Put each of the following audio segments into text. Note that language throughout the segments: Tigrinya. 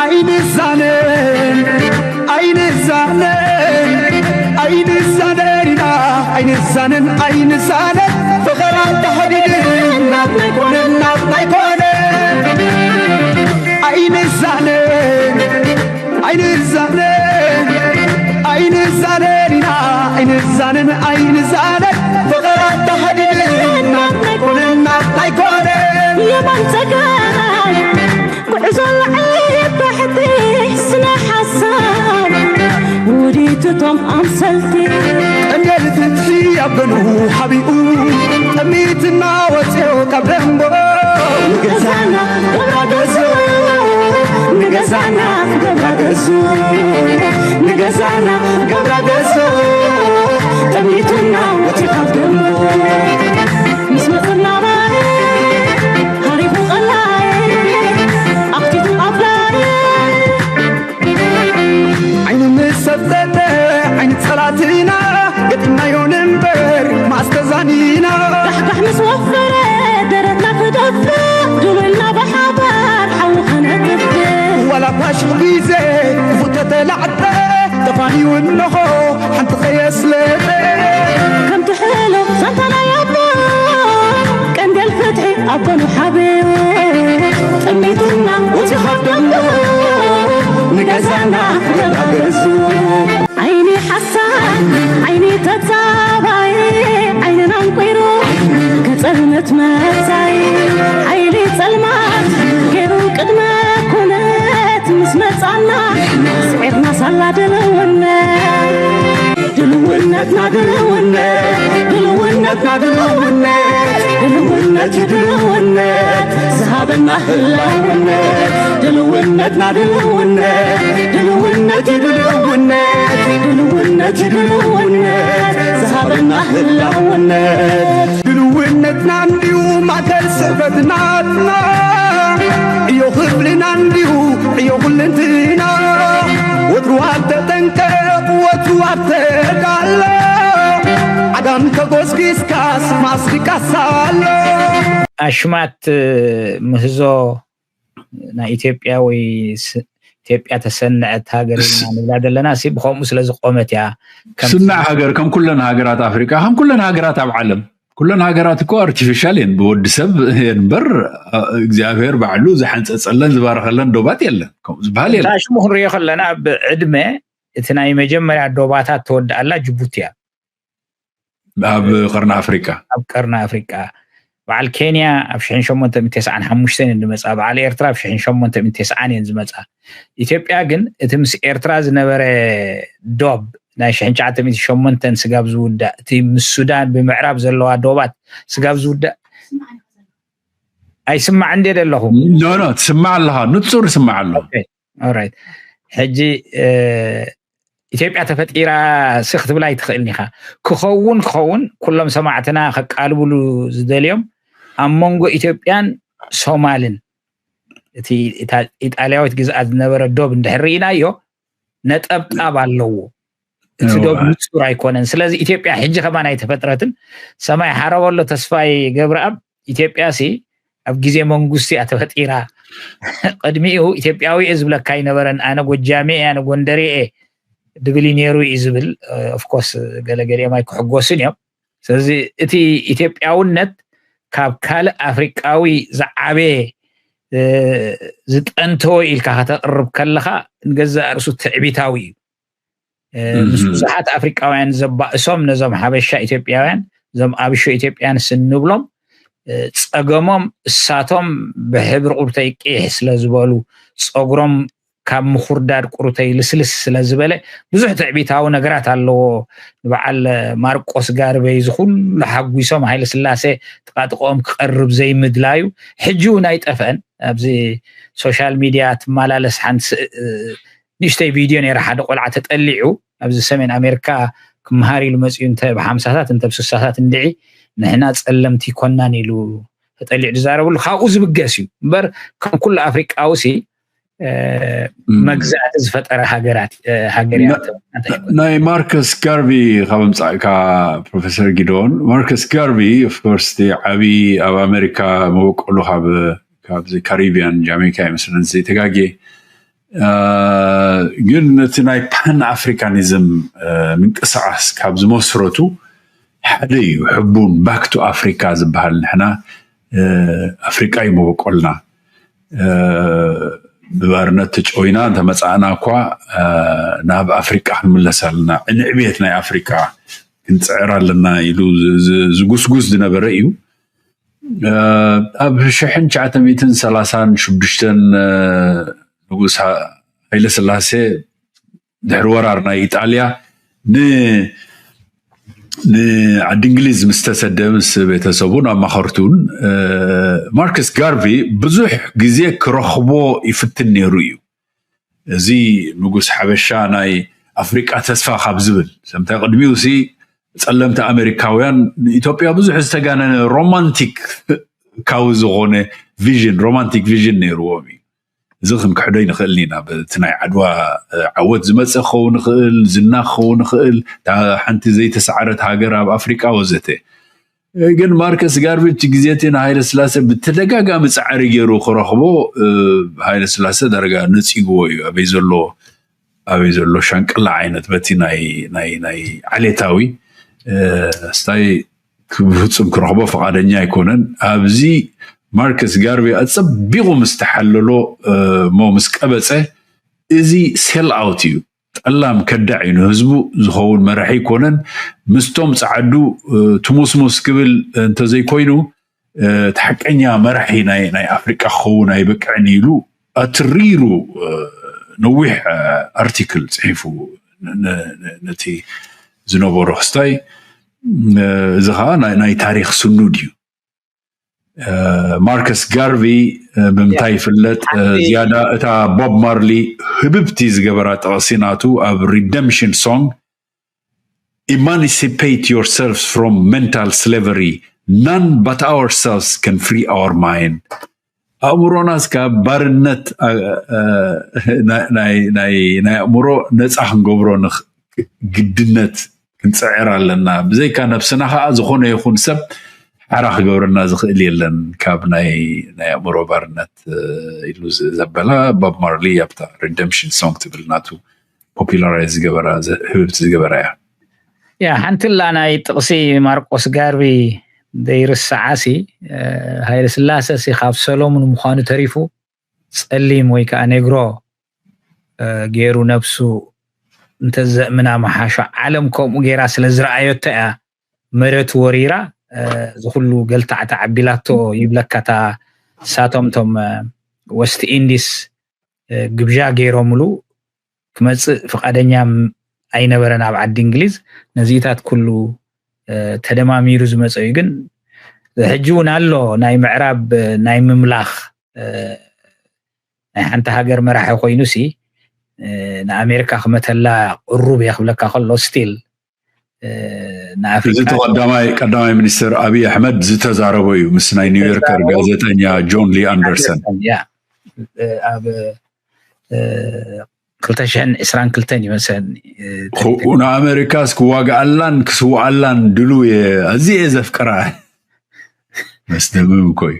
ኣይንዛነን ኣይንዛነን ኣይንዛነን ኢና ኣይንዛነን ኣይንዛነን ፍቕር ኣተሓዲድን ናትና ኣይኮነን ናትና ኣይኮነን ኣይንዛነን ኣይንዛነን ኣይንዛነን ኢና ኣይንዛነን ኣይንዛነን ፍቕር ኣተሓዲድን ናትና ኣይኮነን ናትና ኣይኮነን የማን ጸጋም ጉዕዞ ላዕሊ ታሕቲ ስነ ሓሳብ ውዲትቶም ኣምሰልቲ ቀንደል ፍትሒ ኣብ ገኑ ሓቢኡ ጠሚትና ወፅኦ ካብ ደንቦ ንገዛና ገብራ ገዞ ንገዛና ገብራ ገዞ ንገዛና ገብራ ገዞ ጠሚትና ወፅኦ ካብ ደንቦ ምስ መፅና ሃሪፉ ቀላይ ኣኽቲቱ ኣፍላይ ዓይኑ ምስ ሰብተተ ዓይኒ ጸላትና ገጢምናዮ ንንበር ማስተዛኒና ዳሕዳሕ ምስ ወፈረ ደረትና ክደፍእ ድብልና ብሓባር ሓዊ ከነጥፍእ ዋላ ፋሽል ግዜ ክፉእ ተተላዕጠ ተፋንዩ እንሆ ሓንቲ ከየስለጠ ከምቲ ሕሉፍ ዛንታ ናይ ኣቦ ቀንደል ፍትሒ ኣቦ ንሓብዮ ጠሚትና ወፂኻ ደሞ ንገዛና ገዛ ገዙ ዓይኒ ሓሳድ ዓይኒ ተጻባይ ዓይንና እንቁይሩ ከጸልመት መጻይ ሓይሊ ጸልማት ገይሩ ቅድመ ኩነት ምስ መጻና ስዒርና ሳላ ድልውነት ድልውነትና ድልውነት ድልውነትና ድልውነት ድልውነት ድልውነት ዝሃበና ህላውነት ድልውነትና ድልውነት ድልውነት ድልውነት ድልውነት ዝሃበና ህላውነት ድልውነትና እንዲዩ ማእከል ስዕበትናትና ዕዮ ክፍልና እንዲዩ ዕዮ ኩልንትና ወትሩ ኣብ ተጠንቀቕ ወትሩ ኣብ ተዳሎ ዓጋም ተጎስጊስካስ ማስቲካስ ኣሎ ኣሽማት ምህዞ ናይ ኢትዮጵያ ወይ ኢትዮጵያ ተሰነዐት ሃገር ኢና ንብላ ዘለና ሲ ብኸምኡ ስለ ዝቆመት እያ። ስናዕ ሃገር ከም ኩለን ሃገራት ኣፍሪቃ ከም ኩለን ሃገራት ኣብ ዓለም ኩለን ሃገራት እኮ ኣርቲፊሻል እየን ብወዲ ሰብ እየን እምበር እግዚኣብሔር ባዕሉ ዝሓንፀፀለን ዝባረኸለን ዶባት የለን ከምኡ ዝበሃል የለን። ሽሙ ክንሪኦ ከለና ብዕድመ እቲ ናይ መጀመርያ ዶባታት ተወድኣላ ጅቡቲ እያ። ኣብ ቀርኒ ኣፍሪቃ ኣብ ቀርኒ ኣፍሪቃ በዓል ኬንያ ኣብ ሽሕን ሸሞንተ ሚእትን ተስዓን ሓሙሽተን እየን ዝመፃ በዓል ኤርትራ ኣብ ሽሕን ሸሞንተ ሚእትን ተስዓን እየን ዝመፃ ኢትዮጵያ ግን እቲ ምስ ኤርትራ ዝነበረ ዶብ ናይ ሽሕን ትሽዓተ ሚእትን ሸሞንተን ስጋብ ዝውዳእ እቲ ምስ ሱዳን ብምዕራብ ዘለዋ ዶባት ስጋብ ዝውዳእ ኣይስማዕ እንዴ ደለኹ ኖ ኖ ትስማዕ ኣለኻ ንፁር ይስማዕ ኣሎ ሕጂ ኢትዮጵያ ተፈጢራ ሲ ክትብላ ኣይትኽእልን ኢኻ። ክኸውን ክኸውን ኩሎም ሰማዕትና ከቃልብሉ ዝደልዮም ኣብ መንጎ ኢትዮጵያን ሶማልን እቲ ኢጣልያዊት ግዝኣት ዝነበረ ዶብ እንድሕር ርኢናዮ ነጠብጣብ ኣለዎ። እቲ ዶብ ንጹር ኣይኮነን። ስለዚ ኢትዮጵያ ሕጂ ከማን ኣይተፈጥረትን። ሰማይ ሓረበሎ ተስፋይ ገብረኣብ ኢትዮጵያ ሲ ኣብ ግዜ መንጉስቲ እያ ተፈጢራ። ቅድሚኡ ኢትዮጵያዊ እየ ዝብለካ ኣይነበረን። ኣነ ጎጃሜ እየ፣ ኣነ ጎንደሬ እየ ድብል እዩ ነይሩ እዩ ዝብል። ኦፍኮርስ ገለገሊኦም ኣይክሕጎሱን እዮም። ስለዚ እቲ ኢትዮጵያውነት ካብ ካልእ ኣፍሪቃዊ ዝዓበየ ዝጠንተወ ኢልካ ከተቕርብ ከለኻ ንገዛእ ርእሱ ትዕቢታዊ እዩ። ምስ ብዙሓት ኣፍሪቃውያን ዘባእሶም ነዞም ሓበሻ ኢትዮጵያውያን እዞም ኣብሾ ኢትዮጵያንስ እንብሎም ፀገሞም እሳቶም ብሕብሪ ቁርተይ ቂሕ ስለዝበሉ ፀጉሮም ካብ ምኹርዳድ ቁርተይ ልስልስ ስለዝበለ ብዙሕ ትዕቢታዊ ነገራት ኣለዎ። ንበዓል ማርቆስ ጋርበይ ዝኩሉ ሓጒሶም ሃይለ ስላሴ ጥቃጥቆኦም ክቀርብ ዘይምድላዩ ሕጂ እውን ኣይጠፍአን። ኣብዚ ሶሻል ሚድያ ትመላለስ ሓንቲ ንእሽተይ ቪድዮ ነይራ ሓደ ቆልዓ ተጠሊዑ ኣብዚ ሰሜን ኣሜሪካ ክመሃር ኢሉ መፅኡ እንተ ብሓምሳታት እንተ ብስሳታት እንድዒ ንሕና ፀለምቲ ይኮናን ኢሉ ተጠሊዑ ዝዛረበሉ ካብኡ ዝብገስ እዩ እምበር ከም ኩሉ ኣፍሪቃዊ ሲ መግዛእቲ ዝፈጠረ ሃገራት ሃገር እያ። ናይ ማርከስ ጋርቪ ካብ ኣምፃእካ ፕሮፌሰር ጊዶን ማርከስ ጋርቪ ኦፍኮርስ ዓብዪ ኣብ ኣሜሪካ መበቆሉ ካብ ካብዚ ካሪቢያን ጃሜካ ይመስለኒ ዘይተጋጌ ግን እቲ ናይ ፓን ኣፍሪካኒዝም ምንቅስቃስ ካብ ዝመስረቱ ሓደ እዩ። ሕቡን ባክ ቱ ኣፍሪካ ዝበሃል፣ ንሕና ኣፍሪቃ እዩ መበቆልና፣ ብባርነት ተጨዊና እንተመፃእና እኳ ናብ ኣፍሪቃ ክንምለስ ኣለና፣ ንዕብየት ናይ ኣፍሪቃ ክንፅዕር ኣለና ኢሉ ዝጉስጉስ ዝነበረ እዩ። ኣብ ሽሕን ትሽዓተ ሚእትን ሰላሳን ሽዱሽተን ንጉስ ሃይለ ስላሴ ድሕሪ ወራር ናይ ኢጣልያ ንዓዲ እንግሊዝ ምስ ተሰደ ምስ ቤተሰቡን ኣማኸርቱን፣ ማርከስ ጋርቪ ብዙሕ ግዜ ክረኽቦ ይፍትን ነይሩ እዩ። እዚ ንጉስ ሓበሻ ናይ ኣፍሪቃ ተስፋ ካብ ዝብል ሰምታይ ቅድሚኡ ሲ ጸለምቲ ኣሜሪካውያን ንኢትዮጵያ ብዙሕ ዝተጋነነ ሮማንቲክ ካዊ ዝኾነ ቪዥን፣ ሮማንቲክ ቪዥን ነይርዎም እዩ። እዚ ክንክሕዶ ይንኽእል ኢና። በቲ ናይ ዓድዋ ዓወት ዝመፀ ክኸውን ይኽእል፣ ዝና ክኸውን ይኽእል፣ ሓንቲ ዘይተሰዓረት ሃገር ኣብ ኣፍሪቃ ወዘተ። ግን ማርከስ ጋርቪ እቲ ግዜ እቲ ንሃይለ ስላሴ ብተደጋጋሚ ፃዕሪ ገይሩ ክረኽቦ፣ ሃይለ ስላሴ ዳርጋ ነፂግዎ እዩ። ኣበይ ዘሎ ኣበይ ዘሎ ሻንቅላ ዓይነት በቲ ናይ ዓሌታዊ ስታይ ብፍፁም ክረኽቦ ፈቓደኛ ኣይኮነን። ኣብዚ ማርከስ ጋርቪ ኣፀቢቑ ምስ ተሓለሎ እሞ ምስ ቀበፀ፣ እዚ ሴል ኣውት እዩ። ጠላም ከዳዕ እዩ። ንህዝቡ ዝኸውን መራሒ ኣይኮነን። ምስቶም ፃዓዱ ትሙስሙስ ክብል እንተዘይኮይኑ እቲ ሓቀኛ መራሒ ናይ ኣፍሪቃ ክኸውን ኣይበቅዕን ኢሉ ኣትሪሩ ነዊሕ ኣርቲክል ፅሒፉ ነቲ ዝነበሮ ክስታይ። እዚ ከዓ ናይ ታሪክ ስኑድ እዩ። ማርከስ ጋርቪ ብምንታይ ይፍለጥ? ዝያዳ እታ ቦብ ማርሊ ህብብቲ ዝገበራ ጥቕሲ ናቱ ኣብ ሪደምሽን ሶንግ፣ emancipate yourselves from mental slavery, none but ourselves can free our mind. ኣእምሮናስ ካብ ባርነት ናይ ኣእምሮ ነፃ ክንገብሮ ግድነት ክንፅዕር ኣለና። ብዘይካ ነብስና ከዓ ዝኾነ ይኹን ሰብ ሓራ ክገብረና ዝኽእል የለን ካብ ናይ ኣእምሮ ባርነት ኢሉ ዘበላ ቦብ ማርሊ ኣብታ ሪደምሽን ሶንግ ትብል ናቱ ፖፒላራይዝ ዝገበራ ህብብቲ ዝገበራ እያ። ያ ሓንቲ ላ ናይ ጥቕሲ ማርቆስ ጋርቪ ዘይርስዓሲ ሃይለ ስላሰ ሲ ካብ ሰሎሙን ምዃኑ ተሪፉ ጸሊም ወይ ከዓ ኔግሮ ገይሩ ነብሱ እንተዘእምና መሓሾ ዓለም ከምኡ ገይራ ስለ ዝረኣየቶ እያ መሬቱ ወሪራ እዚ ኩሉ ገልታዕታዕ ኣቢላቶ ይብለካ። እታ ሳቶም ቶም ወስት ኢንዲስ ግብዣ ገይሮምሉ ክመፅእ ፍቃደኛ ኣይነበረን ኣብ ዓዲ እንግሊዝ። ነዚታት ኩሉ ተደማሚሩ ዝመፀ እዩ። ግን ሕጂ እውን ኣሎ ናይ ምዕራብ ናይ ምምላኽ ናይ ሓንቲ ሃገር መራሒ ኮይኑ ሲ ንኣሜሪካ ክመተላ ቅሩብ እየ ክብለካ ከሎ ስቲል እዚ ቀዳማይ ሚኒስትር ኣብይ ኣሕመድ ዝተዛረቦ እዩ ምስ ናይ ኒውዮርከር ጋዜጠኛ ጆን ሊ ኣንደርሰን ኣብ ክልተ ሽሕን ዕስራን ክልተን ይመስለኒ። ንኣሜሪካስ ክዋግኣላን ክስውኣላን ድሉ እየ፣ ኣዝየ እየ ዘፍቅራ። መስደምም እኮ እዩ።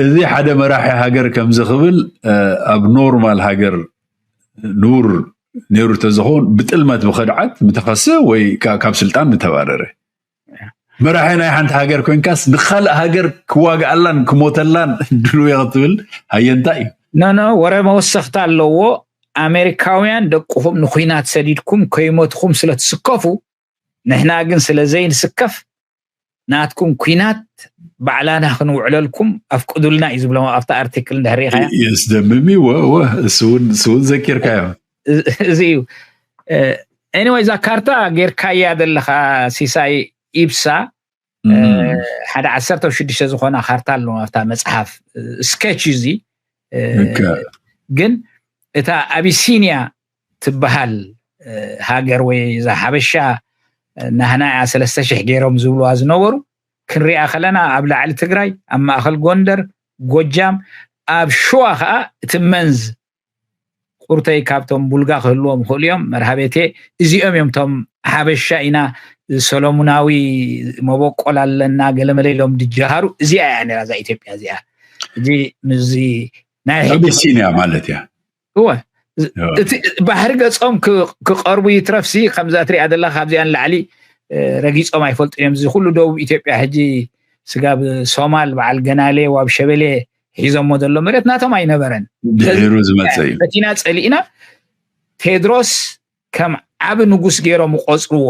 እዚ ሓደ መራሒ ሃገር ከምዚ ክብል ኣብ ኖርማል ሃገር ንቡር ነይሩ ተዝኸውን ብጥልመት ብኸድዓት ምተኸሰ ወይ ካብ ስልጣን ምተባረረ። መራሒ ናይ ሓንቲ ሃገር ኮይንካስ ንካልእ ሃገር ክዋግኣላን ክሞተላን ድሉ እየ ክትብል ሃየንታ እዩ። ኖ ኖ ወረ መወሰኽታ ኣለዎ። ኣሜሪካውያን ደቅኹም ንኩናት ሰዲድኩም ከይሞትኹም ስለ ትስከፉ ንሕና ግን ስለ ዘይንስከፍ ናትኩም ኩናት ባዕላና ክንውዕለልኩም ኣፍቅዱልና እዩ ዝብሎም ኣብታ ኣርቲክል እንድሕር ሪኢኻያ። የስደምም እዩ። እሱ እውን ዘኪርካዮ። እዚ እዩ። ኤኒወይ እዛ ካርታ ጌርካያ ዘለኻ ሲሳይ ኢብሳ ሓደ ዓሰርተ ሽዱሽተ ዝኾና ካርታ ኣለዎ ኣብታ መፅሓፍ። ስኬች እዩ እዚ። ግን እታ ኣቢሲኒያ ትበሃል ሃገር ወይ እዛ ሓበሻ ናህና እያ ሰለስተ ሽሕ ገይሮም ዝብልዋ ዝነበሩ ክንሪኣ ከለና ኣብ ላዕሊ ትግራይ፣ ኣብ ማእኸል ጎንደር፣ ጎጃም፣ ኣብ ሽዋ ከዓ እቲ መንዝ ቁርተይ ካብቶም ቡልጋ ክህልዎም ይኽእሉ እዮም። መርሃቤቴ እዚኦም እዮም ቶም ሓበሻ ኢና ሰሎሙናዊ መበቆል ኣለና ገለመለ ኢሎም ድጀሃሩ። እዚኣ እያ ነራ እዛ ኢትዮጵያ እዚኣ። እዚ ምስዚ ናይ ሕጂ ኣቢሲኒያ ማለት እያ። እወ፣ እቲ ባሕሪ ገጾም ክቐርቡ ይትረፍሲ፣ ከምዛ ትሪኣ ዘለኻ ካብዚኣ ንላዕሊ ረጊጾም ኣይፈልጡን እዮም። እዚ ኩሉ ደቡብ ኢትዮጵያ ሕጂ ስጋብ ሶማል፣ በዓል ገናሌ፣ ዋብ ሸበሌ ሒዞሞ ዘሎ መሬት ናቶም ኣይነበረን። ድሒሩ ዝመጸ እዩ። ፈቲና ጸሊእና፣ ቴድሮስ ከም ዓቢ ንጉስ ገይሮም ቆጽርዎ።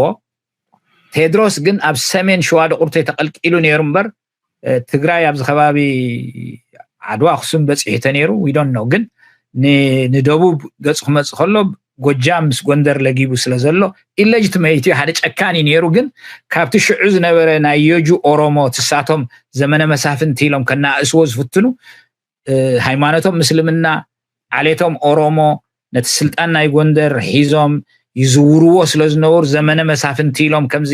ቴድሮስ ግን ኣብ ሰሜን ሸዋ ደቁርተ ተቐልቂሉ ነይሩ እምበር፣ ትግራይ ኣብዚ ከባቢ ዓድዋ፣ ኣኽሱም በጺሑ ተነይሩ፣ we don't know። ግን ንደቡብ ገጹ ክመጽእ ከሎ ጎጃም ምስ ጎንደር ለጊቡ ስለ ዘሎ ኢለጅትመይት እዩ። ሓደ ጨካን እዩ ነይሩ። ግን ካብቲ ሽዑ ዝነበረ ናይ የጁ ኦሮሞ ትሳቶም ዘመነ መሳፍንቲ ኢሎም ከነኣእስዎ ዝፍትኑ፣ ሃይማኖቶም ምስልምና፣ ዓሌቶም ኦሮሞ፣ ነቲ ስልጣን ናይ ጎንደር ሒዞም ይዝውርዎ ስለ ዝነበሩ ዘመነ መሳፍንቲ ኢሎም ከምዚ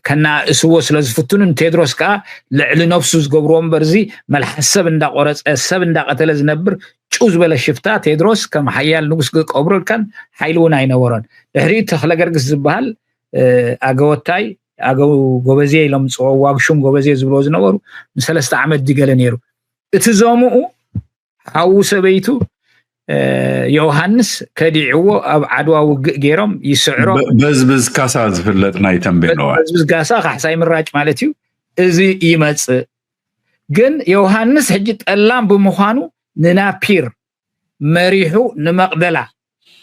ከነኣእስዎ ስለ ዝፍትኑ፣ ንቴድሮስ ከዓ ልዕሊ ነብሱ ዝገብርዎ እምበር፣ እዚ መልሓስ ሰብ እንዳቆረፀ ሰብ እንዳቀተለ ዝነብር ጭው ዝበለ ሽፍታ ቴድሮስ ከም ሓያል ንጉስ ክቀብረልካን ሓይሊ እውን ኣይነበሮን። ድሕሪኡ ተኽለ ገርግስ ዝበሃል ኣገወታይ፣ ኣገው ጎበዜ ኢሎም ዝፅውዕዎ፣ ዋግሹም ጎበዜ ዝብልዎ ዝነበሩ፣ ንሰለስተ ዓመት ድዩ ገለ ነይሩ። እቲ ዘምኡ ሓዉ ሰበይቱ ዮሃንስ ከዲዕዎ ኣብ ዓድዋ ውግእ ገይሮም ይስዕሮ። በዝብዝ ካሳ ዝፍለጥ ናይ ተንቤን እዋን። በዝብዝ ካሳ ካሕሳይ ምራጭ ማለት እዩ። እዚ ይመጽእ። ግን ዮሃንስ ሕጂ ጠላም ብምዃኑ ንናፒር መሪሑ ንመቕደላ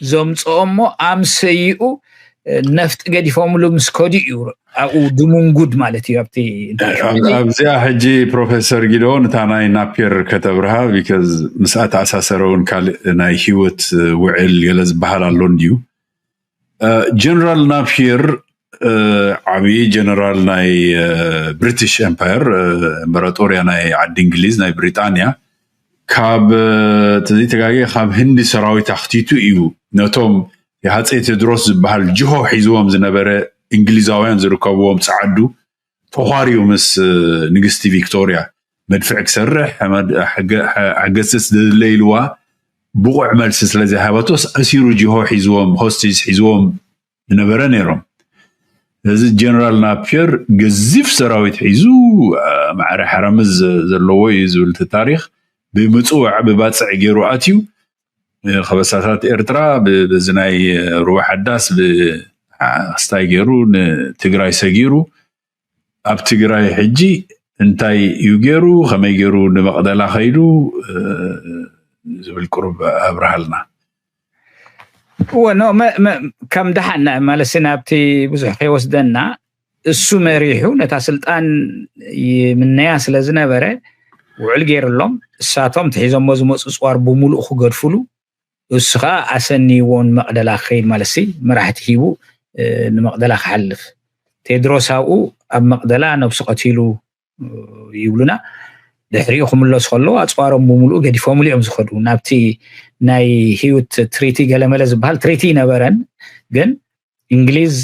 ዘምጽኦ እሞ ኣምሰይኡ ነፍጢ ገዲፎምሉ ምስ ከዱ እዩ ኣብኡ ድምንጉድ ማለት እዩ። ኣብቲ ኣብዚኣ ሕጂ ፕሮፌሰር ጊዶ ንታ ናይ ናፒር ከተብርሃ፣ because ምስኣ ተኣሳሰረ እውን ካልእ ናይ ህይወት ውዕል ገለ ዝበሃል ኣሎ እንድዩ። ጀነራል ናፒር ዓብዪ ጀነራል ናይ ብሪቲሽ ኤምፓየር፣ እምበራጦርያ ናይ ዓዲ እንግሊዝ፣ ናይ ብሪጣንያ፣ ካብ ተዘይተጋግየ ካብ ህንዲ ሰራዊት ኣኽቲቱ እዩ ነቶም የሃፀይ ቴድሮስ ዝበሃል ጅሆ ሒዝዎም ዝነበረ እንግሊዛውያን ዝርከብዎም ጸዓዱ ተዃርዩ ምስ ንግስቲ ቪክቶርያ መድፍዕ ክሰርሕ ሕገስስ ድለ ኢልዋ ብቑዕ መልሲ ስለ ዘይሃበቶስ ኣሲሩ ጅሆ ሒዝዎም፣ ሆስቴጅ ሒዝዎም ዝነበረ ነይሮም። እዚ ጀነራል ናፒየር ገዚፍ ሰራዊት ሒዙ ማዕረ ሓራምዝ ዘለዎ እዩ ዝብል እቲ ታሪክ ብምፅዋዕ ብባፅዕ ገይሩ ኣትዩ ከበሳታት ኤርትራ በዚ ናይ ሩባ ሓዳስ ብክስታይ ገይሩ ንትግራይ ሰጊሩ ኣብ ትግራይ ሕጂ እንታይ እዩ ገይሩ፣ ከመይ ገይሩ ንመቕደላ ከይዱ ዝብል ቁሩብ ኣብርሃልና። እወ፣ ኖ፣ መ-፣ መ-፣ ከም ደሓን ማለሲ ናብቲ ብዙሕ ከይወስደና፣ እሱ መሪሑ ነታ ስልጣን ይምነያ ስለ ዝነበረ ውዕል ገይርሎም፣ እሳቶም ትሒዞሞ ዝመፁ ፅዋር ብምሉእ ክገድፉሉ፣ እሱ ከዓ ኣሰንይዎ ንመቕደላ ክኸይድ ማለሲ መራሕቲ ሂቡ ንመቕደላ ክሓልፍ። ቴድሮስ ኣብኡ ኣብ መቕደላ ነብሱ ቀቲሉ ይብሉና። ድሕሪኡ ክምለሱ ከለዉ ኣፅዋሮም ብምሉእ ገዲፎምሉ እዮም ዝኸዱ። ናብቲ ናይ ህይወት ትሪቲ ገለመለ ዝበሃል ትሪቲ ይነበረን፣ ግን እንግሊዝ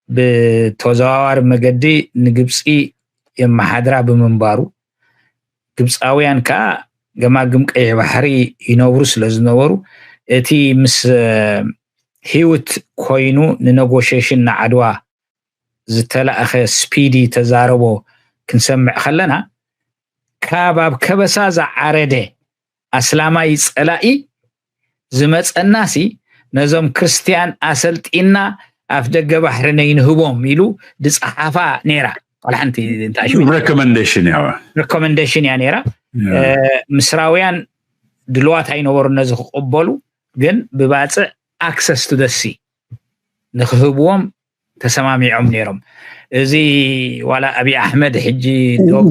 ብተዘዋዋሪ መገዲ ንግብፂ የመሓድራ ብምንባሩ፣ ግብፃውያን ከዓ ገማግም ቀይሕ ባሕሪ ይነብሩ ስለ ዝነበሩ፣ እቲ ምስ ህይወት ኮይኑ ንነጎሽሽን ንዓድዋ ዝተላእኸ ስፒዲ ተዛረቦ ክንሰምዕ ከለና፣ ካብ ኣብ ከበሳ ዝዓረደ ኣስላማይ ጸላኢ ዝመጸናሲ ነዞም ክርስትያን ኣሰልጢና ኣፍ ደገ ባሕሪ ነይንህቦም ኢሉ ዝጸሓፋ ነይራ። ቆልሓንቲ እንታይ ሽሙ? ሬኮመንዴሽን እያ። ሬኮመንዴሽን እያ ነይራ። ምስራውያን ድልዋት ኣይነበሩ ነዚ ክቕበሉ፣ ግን ብባጽዕ ኣክሰስ ቱ ደሲ ንክህብዎም ተሰማሚዖም ነይሮም። እዚ ዋላ ኣብይ ኣሕመድ ሕጂ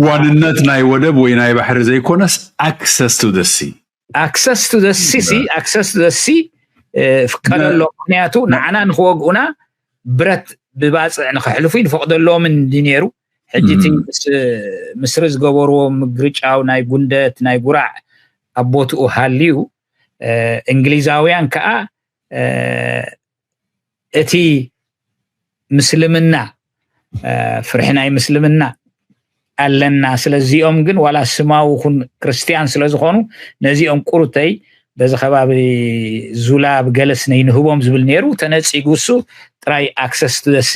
ዋንነት ናይ ወደብ ወይ ናይ ባሕሪ ዘይኮነስ ኣክሰስ ቱ ደሲ ኣክሰስ ቱ ደሲ ሲ ኣክሰስ ቱ ደሲ ፍቀደሎ። ምክንያቱ ንዓና ንክወግኡና ብረት ብባፅዕ ንክሕልፉ ንፈቅደሎምን እንዲ ነይሩ። ሕጂ እቲ ምስ ምስሪ ዝገበርዎ ምግርጫው ናይ ጉንደት ናይ ጉራዕ ኣብ ቦትኡ ሃልዩ፣ እንግሊዛውያን ከዓ እቲ ምስልምና ፍርሒ ናይ ምስልምና ኣለና። ስለዚኦም ግን ዋላ ስማዊ ኩን ክርስትያን ስለዝኾኑ ነዚኦም ቁሩተይ በዚ ከባቢ ዙላ ብገለስ ነይንህቦም ዝብል ነይሩ። ተነፂጉ እሱ ጥራይ ኣክሰስ ቱ ደሲ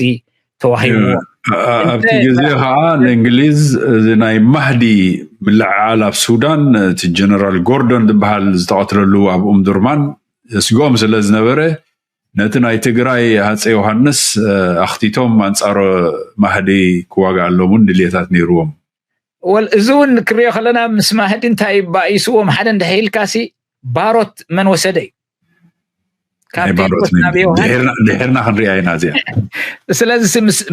ተዋሂብዎ። ኣብቲ ግዜ ከዓ ንእንግሊዝ እዚ ናይ ማህዲ ምልዕዓል ኣብ ሱዳን እቲ ጀነራል ጎርዶን ዝበሃል ዝተቐትለሉ ኣብ ኡምዱርማን ስግኦም ስለ ዝነበረ ነቲ ናይ ትግራይ ሃፀ ዮሃንስ ኣኽቲቶም ኣንፃሮ ማህዲ ክዋግኣሎም እውን ድልየታት ነይርዎም። ወል እዚ እውን ክሪኦ ከለና ምስ ማህዲ እንታይ ባኢስዎም ሓደ እንድሕር ኢልካሲ ባሮት መን ወሰደ እዩ ድሕርና ክንሪኣ ኢና እዚኣ። ስለዚ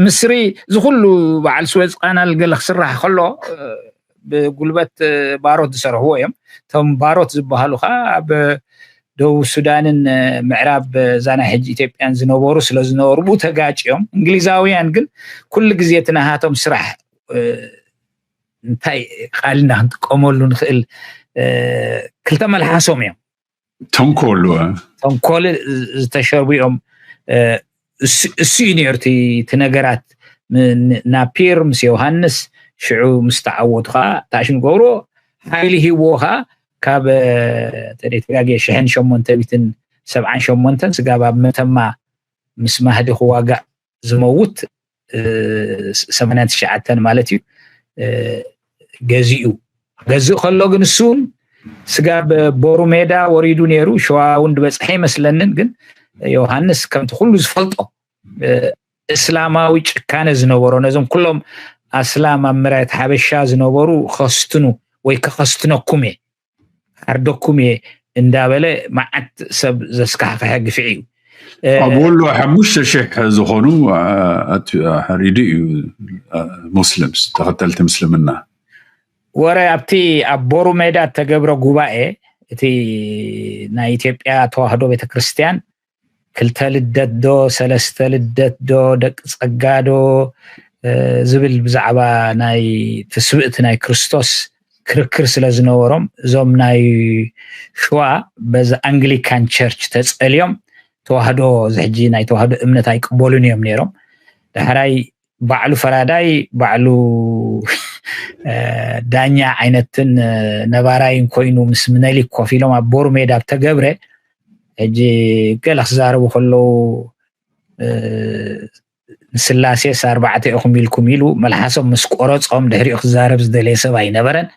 ምስሪ ዝኩሉ በዓል ስዌዝ ቃናል ገለ ክስራሕ ከሎ ብጉልበት ባሮት ዝሰርሕዎ እዮም። እቶም ባሮት ዝበሃሉ ከዓ ኣብ ደቡብ ሱዳንን ምዕራብ ዛና ሕጂ ኢትዮጵያን ዝነበሩ ስለዝነበሩ ብኡ ተጋጭዮም። እንግሊዛውያን ግን ኩሉ ግዜ እቲ ናሃቶም ስራሕ እንታይ ቃልና ክንጥቀመሉ ንኽእል ክልተ መልሓሶም እዮም። ተንኮል ተንኮል ዝተሸርቡ እዮም። እሱ እዩ ነይሩ እቲ ነገራት። ናፒር ምስ ዮሃንስ ሽዑ ምስ ተዓወቱ ከዓ ታሽም ገብሮ ሓይሊ ሂብዎ ከዓ ካብ ተደይተጋጌ ሽሕን ሸሞንተ ሚትን ሰብዓን ሸሞንተን ስጋብ ኣብ መተማ ምስ ማህዲ ክዋጋእ ዝመውት ሰማንያን ትሽዓተን ማለት እዩ ገዚኡ ገዝእ ከሎ ግን እሱን ስጋብ ቦሩ ሜዳ ወሪዱ ነይሩ። ሸዋ እውን ዝበፅሐ ይመስለንን ግን ዮሃንስ ከምቲ ኩሉ ዝፈልጦ እስላማዊ ጭካነ ዝነበሮ ነዞም ኩሎም ኣስላም ኣብ መሬት ሓበሻ ዝነበሩ ከስትኑ ወይ ከኸስትነኩም እየ ካርደኩም እየ እንዳበለ መዓት ሰብ ዘስካሕክሐ ግፍዒ እዩ። ኣብ ወሎ ሓሙሽተ ሽሕ ዝኾኑ ሕሪዱ እዩ ሙስሊምስ ተኸተልቲ ምስልምና። ወረ ኣብቲ ኣብ ቦሩ ሜዳ እተገብረ ጉባኤ እቲ ናይ ኢትዮጵያ ተዋህዶ ቤተክርስትያን ክልተ ልደት ዶ ሰለስተ ልደት ዶ ደቂ ጸጋ ዶ ዝብል ብዛዕባ ናይ ትስብእቲ ናይ ክርስቶስ ክርክር ስለ ዝነበሮም እዞም ናይ ሽዋ በዚ ኣንግሊካን ቸርች ተጸልዮም ተዋህዶ እዚ ሕጂ ናይ ተዋህዶ እምነት ኣይቅበሉን እዮም ነይሮም። ዳሕራይ ባዕሉ ፈራዳይ ባዕሉ ዳኛ ዓይነትን ነባራይን ኮይኑ ምስ ምነሊክ ኮፍ ኢሎም ኣብ ቦሩ ሜዳ ኣብ ተገብረ ሕጂ ገለ ክዛረቡ ከለዉ ንስላሴስ ኣርባዕተ ኢኹም ኢልኩም ኢሉ መልሓሶም ምስ ቆረፆም ድሕሪኡ ክዛረብ ዝደለየ ሰብ ኣይነበረን።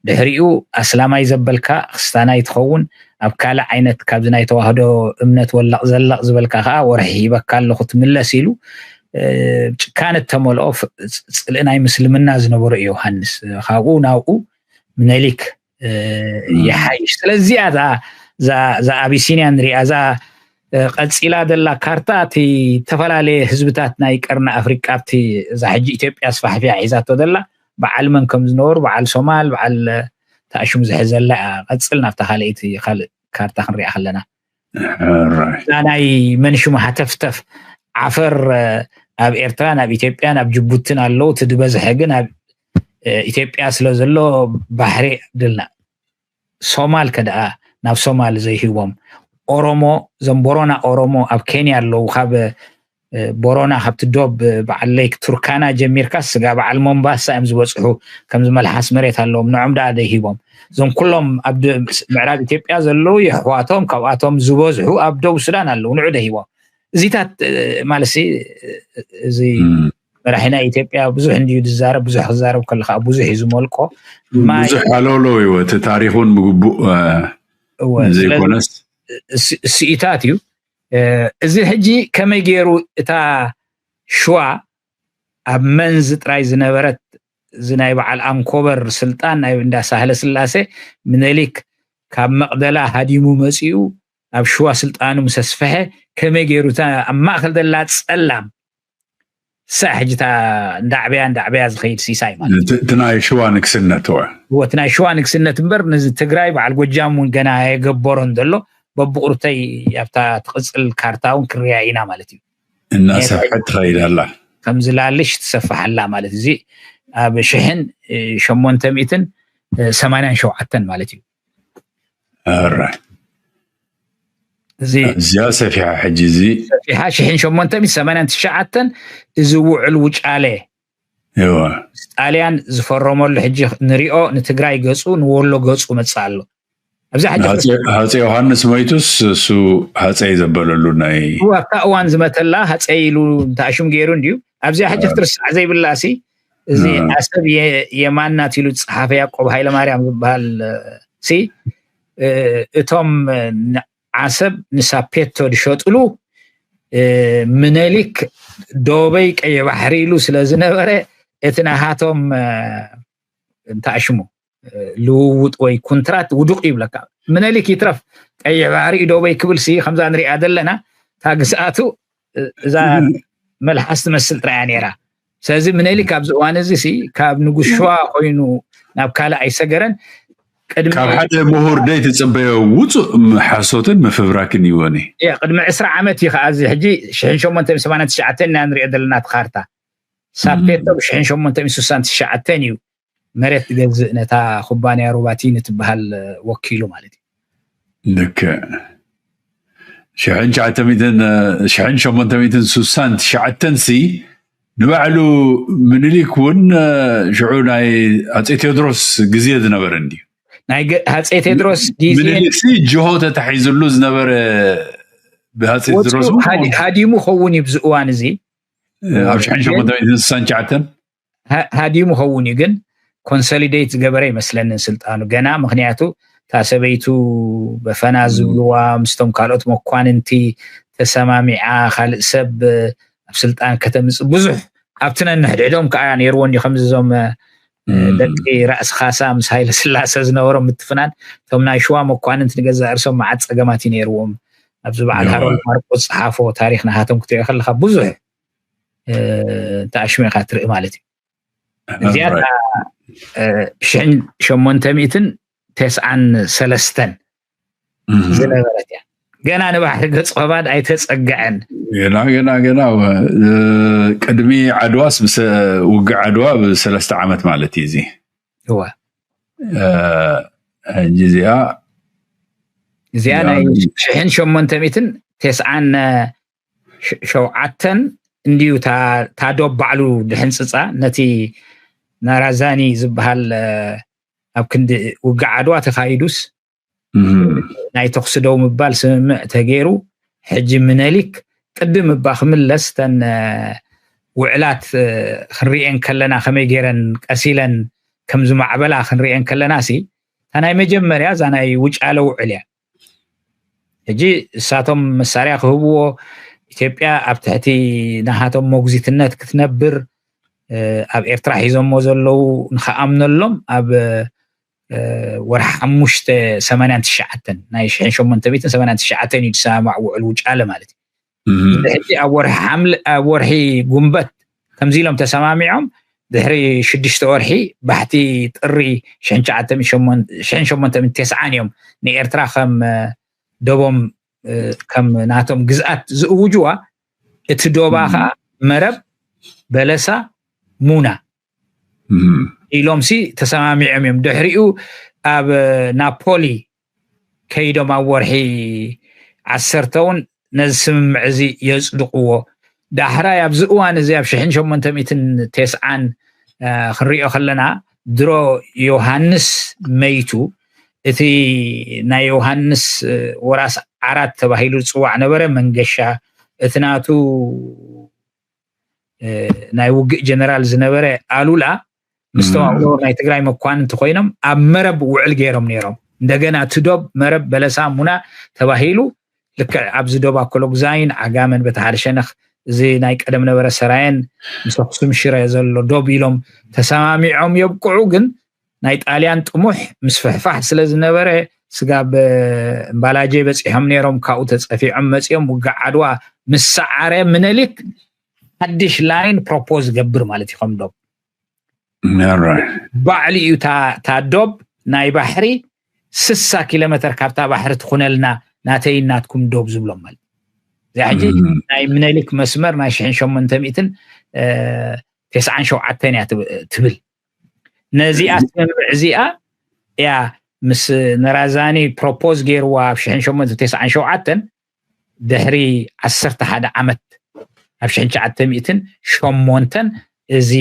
ድሕሪኡ ኣስላማይ ዘበልካ ክስታናይ ትኸውን ኣብ ካልእ ዓይነት ካብዚ ናይ ተዋህዶ እምነት ወላቕ ዘላቕ ዝበልካ ከዓ ወርሒ ሂበካ ኣለኹ ትምለስ ኢሉ ጭካነ እተመልኦ ፅልኢ ናይ ምስልምና ዝነበሮ እዩ ዮሃንስ። ካብኡ ናብኡ ምነሊክ ይሓይሽ። ስለዚኣ እዛ ኣቢሲንያ ንሪኣ እዛ ቀፂላ ዘላ ካርታ እቲ ዝተፈላለየ ህዝብታት ናይ ቀርኒ ኣፍሪቃ ኣብቲ እዛ ሕጂ ኢትዮጵያ ኣስፋሕፊያ ሒዛቶ ዘላ በዓል መን ከም ዝነበሩ በዓል ሶማል በዓል ተኣሽሙ ዝሕዘላ እያ። ቀፅል ናብታ ካልኣይቲ ካልእ ካርታ ክንሪኣ ከለና እዛ ናይ መን ሽሙ ሃተፍተፍ ዓፈር ኣብ ኤርትራን ኣብ ኢትዮጵያን ኣብ ጅቡትን ኣለዉ። እቲ ዝበዝሐ ግን ኣብ ኢትዮጵያ ስለ ዘሎ ባሕሪ ድልና ሶማል ከደኣ ናብ ሶማል ዘይህቦም ኦሮሞ ዘም ቦሮና ኦሮሞ ኣብ ኬንያ ኣለዉ ካብ ቦሮና ካብቲ ዶብ በዓል ሌክ ቱርካና ጀሚርካ ስጋ በዓል ሞምባሳ እዮም ዝበፅሑ ከምዚ መልሓስ መሬት ኣለዎም ንዖም ደኣ ደይሂቦም እዞም ኩሎም ኣብ ምዕራብ ኢትዮጵያ ዘለዉ የሕዋቶም ካብኣቶም ዝበዝሑ ኣብ ደቡብ ሱዳን ኣለዉ ንዑ ደይሂቦም እዚታት ማለት እዚ መራሒ ናይ ኢትዮጵያ ብዙሕ እንድዩ ዝዛረብ ብዙሕ ክዛረብ ከለካ ብዙሕ እዩ ዝመልቆ ብዙሕ ሃለውለው እዩ እቲ ታሪክ እውን ብግቡእ ዘይኮነስ ስኢታት እዩ እዚ ሕጂ ከመይ ገይሩ እታ ሽዋ ኣብ መንዝ ጥራይ ዝነበረት እዚ ናይ በዓል ኣንኮበር ስልጣን ናይ እንዳ ሳህለ ስላሴ ምነሊክ ካብ መቅደላ ሃዲሙ መፂኡ ኣብ ሽዋ ስልጣኑ ምስ ኣስፈሐ ከመይ ገይሩ እታ ኣብ ማእከል ዘላ ፀላም ሳዕ ሕጂ እታ እንዳዕበያ እንዳዕበያ ዝኸይድ ሲሳይ ማለት እቲ ናይ ሽዋ ንግስነት ወ እወ እቲ ናይ ሽዋ ንግስነት እምበር ነዚ ትግራይ በዓል ጎጃም እውን ገና የገበሮን ዘሎ በብቁርተይ ኣብታ ትቕፅል ካርታ እውን ክርያ ኢና ማለት እዩ እናሰፍሐት ትኸይድ ኣላ ከምዚ ላልሽ ትሰፍሕ ኣላ ማለት እዚ ኣብ ሽሕን ሸሞንተ ሚእትን ሰማንያን ሸውዓተን ማለት እዩ ኣረ እዚ እዚኣ ሰፊሓ ሕጂ እዚ ሰፊሓ ሽሕን ሸሞንተ ሚእትን ሰማንያን ትሽዓተን እዚ ውዕል ውጫሌ እዋ ጣልያን ዝፈረመሉ ሕጂ ንሪኦ ንትግራይ ገፁ ንወሎ ገፁ መፅእ ኣሎ ኣብዚ ሕጂ ሃፀ ዮሃንስ መይቱስ እሱ ሃፀይ ዘበለሉ ናይ ኣብታ እዋን ዝመተላ ሃፀይ ኢሉ እንተኣሽም ገይሩ እንድዩ ኣብዚኣ ሕጂ ክትርስዕ ዘይብላ ሲ፣ እዚ ዓሰብ የማን ናት ኢሉ ዝጸሓፈ ያዕቆብ ሃይለማርያም ዝበሃል ሲ፣ እቶም ዓሰብ ንሳፔቶ ዝሸጥሉ፣ ምነሊክ ዶበይ ቀይሕ ባሕሪ ኢሉ ስለ ዝነበረ፣ እቲ ናሃቶም እንታይ ሽሙ ልውውጥ ወይ ኩንትራት ውዱቕ ይብለካ። ምነሊክ ይትረፍ ቀይሕ ባሕሪ ዶበይ ክብል ሲ፣ ከምዛ ንሪኣ ዘለና እታ ግዝኣቱ፣ እዛ መልሓስ ትመስል ጥራያ ነይራ። ስለዚ ምነሊክ ኣብዚ እዋን እዚ ሲ፣ ካብ ንጉስ ሸዋ ኮይኑ ናብ ካልእ ኣይሰገረን። ቅድሚ ካብ ሓደ ምሁር ደይ ትጽበዮ ውጹእ ሓሶትን ምፍብራክን እዩ ወኒ። ያ፣ ቅድሚ ዕስራ ዓመት እዩ ከኣ፣ እዚ ሕጂ ሽሕን ሸሞንተ ሚእትን ሰማንያን ትሽዓተን ኢና ንሪኦ ዘለና እቲ ካርታ። ሳፔቶ ብ ሽሕን ሸሞንተ ሚእትን ስሳን ትሽዓተን እዩ መሬት ትገዝእ ነታ ኩባንያ ሩባቲኒ ትበሃል ወኪሉ ማለት እዩ። ልክዕ። ሽሕን ትሽዓተ ሚእትን፣ ሽሕን ሸሞንተ ሚእትን ስሳን ትሽዓተን ሲ፣ ንባዕሉ ምኒልክ እውን ሽዑ ናይ ኣጼ ቴዎድሮስ ግዜ ዝነበረ እንድዩ። ናይ ገ-፣ ኣጼ ቴዎድሮስ ግዜ ምኒልክ ሲ ጅሆ ተታሒዝሉ ዝነበረ ብኣጼ ወፂኡ ቴዎድሮስ እውን ሃዲ-፣ ሃዲሙ ኸውን እዩ ብዚ እዋን እዚ። ኣብ ሽሕን ሸሞንተ ሚእትን ስሳን ትሽዓተን ሃ-፣ ሃዲሙ ኸውን እዩ፣ ግን ኮንሶሊዴት ዝገበረ ይመስለንን ስልጣኑ ገና። ምኽንያቱ እታ ሰበይቱ በፈና ዝብልዋ ምስቶም ካልኦት መኳንንቲ ተሰማሚዓ ካልእ ሰብ ኣብ ስልጣን ከተምጽእ ብዙሕ ኣብቲ ነንሕድሕዶም ከኣ ነይርዎ እንዲ፣ ከምዚ እዞም፣ እ፣ እም። ደቂ ራእሲ ካሳ ምስ ሃይለ ስላሰ ዝነበሮም ምትፍናን፣ እቶም ናይ ሽዋ መኳንንቲ ንገዛእ ርእሶም መዓት ጸገማት እዩ ነይርዎም። ኣብዚ በዓል ኣዋ። ሃሮልድ ማርቆስ ዝጸሓፎ ታሪኽ ናሃቶም ክትሪኦ ከለኻ ብዙሕ፣ እ፣ ተኣሽሚኻ ትርኢ ማለት እዩ። እዚኣ ኣራይ። እ፣ ሽሕን ሸሞንተ ሚእትን ተስዓን ሰለስተን እም። ዝነበረት እያ። ገና ንባሕሪ ገጽ ኸባድ ኣይተጸግዐን። ገና፣ ገና፣ ገና፣ እ፣ ቅድሚ ዓድዋስ ብሰ-፣ ውግእ ዓድዋ ብሰለስተ ዓመት ማለት እዩ እዚ። እወ። እ፣ ሕጂ እዚኣ እዚኣ ያው ናይ ሽሕን ሸሞንተ ሚእትን ተስዓን ሸ-፣ ሸውዓተን እንድዩ እታ፣ እታ ዶብ ባዕሉ ድሕንጽጻ ነቲ ናራዛኒ ዝበሃል፣ እ፣ ኣብ ክንዲ ውግእ ዓድዋ ተኻይዱስ እም። ናይ ተኹሲ ደው ምባል ስምምዕ ተገይሩ፣ ሕጂ ምነሊክ ቅድም እባ ክምለስ እተን፣ እ፣ ውዕላት፣ እ፣ ክንሪኤን ከለና ከመይ ገይረን ቀሲለን ከም ዝማዕበላ ክንሪኤን ከለና ሲ፣ እታ ናይ መጀመርያ እዛ ናይ ውጫለ ውዕል እያ። ሕጂ እሳቶም መሳርያ ክህብዎ፣ ኢትዮጵያ ኣብ ትሕቲ ናሃቶም ሞግዚትነት ክትነብር፣ እ፣ ኣብ ኤርትራ ሒዞሞ ዘለዉ ንኽኣምነሎም ኣብ፣ እ፣ ወርሒ ሓሙሽተ ሰማንያን ትሽዓተን፣ ናይ ሽሕን ሸሞንተ ሚእትን ሰማንያን ትሽዓተን እዩ ዝሰማማዕ ውዕል ውጫለ ማለት እዩ። እም። ሕጂ ኣብ ወርሒ ሓምለ-፣ ኣብ ወርሒ ጉንበት ከምዚ ኢሎም ተሰማሚዖም፣ ድሕሪ ሽዱሽተ ወርሒ ባሕቲ ጥሪ ሽሕን ትሽዓተ ሚእትን ሸሞንተ፣ ሽሕን ሸሞንተ ሚእትን ተስዓን እዮም ንኤርትራ ከም፣ እ፣ ደቦም፣ እ፣ ከም ናቶም ግዝኣት ዝእውጅዋ። እቲ ዶባ እም። ኸኣ መረብ፣ በለሳ፣ ሙና እም። ኢሎም ሲ ተሰማሚዖም እዮም። ድሕሪኡ ኣብ ናፖሊ ከይዶም ኣብ ወርሒ ዓሰርተ እውን ነዚ ስምምዕ እዚ የጽድቕዎ። ዳሕራይ ኣብዚ እዋን እዚ ኣብ ሽሕን ሸሞንተ ሚእትን ተስዓን፣ እ፣ ክንሪኦ ከለና ድሮ ዮሃንስ መይቱ፣ እቲ ናይ ዮሃንስ፣ እ፣ ወራስ ዓራት ተባሂሉ ዝጽዋዕ ነበረ መንገሻ፣ እቲ ናቱ እ፣ ናይ ውግእ ጀነራል ዝነበረ ኣሉላ ምስ እም። ተዋግኦ ናይ ትግራይ መኳንንቲ ኮይኖም ኣብ መረብ ውዕል ገይሮም ነይሮም። እንደገና እቲ ዶብ መረብ በለሳ ሙና ተባሂሉ ልክዕ ኣብዚ ዶብ ኣኮሎጉዛይን ዓጋመን በቲ ሓደ ሸነኽ እዚ ናይ ቀደም ነበረ ሰራየን ምስ ኣኽሱም ሽረ ዘሎ ዶብ ኢሎም ተሰማሚዖም የብቅዑ። ግን ናይ ጣልያን ጥሙሕ ምስፍሕፋሕ ስለ ዝነበረ ስጋብ እምባላጀ በጺሖም ነይሮም። ካብኡ ተጸፊዖም መጺኦም ውግእ ዓድዋ ምስ ሰዓረ ምነሊክ ሓድሽ ላይን ፕሮፖዝ ገብር ማለት እዩ። ከም ዶብ ኦራይት። ባዕሉ እዩ እታ፣ እታ ዶብ ናይ ባሕሪ ስሳ ኪሎ ሜትር ካብታ ባሕሪ ትኹነልና ናተይን ናትኩም ዶብ ዝብሎም ማለት። እዚኣ ሕጂ እም። ናይ ምነሊክ መስመር ናይ ሽሕን ሸሞንተ ሚእትን፣ እ፣ ተስዓን ሸውዓተን እያ ትብ-፣ ትብል። ነዚኣ ስምምዕ እዚኣ እያ ምስ ነራዛኒ ፕሮፖዝ ገይርዋ ኣብ ሽሕን ሸሞንተ ተስዓን ሸውዓተን ድሕሪ ዓሰርተ ሓደ ዓመት ኣብ ሽሕን ትሽዓተ ሚእትን ሸሞንተን እዚ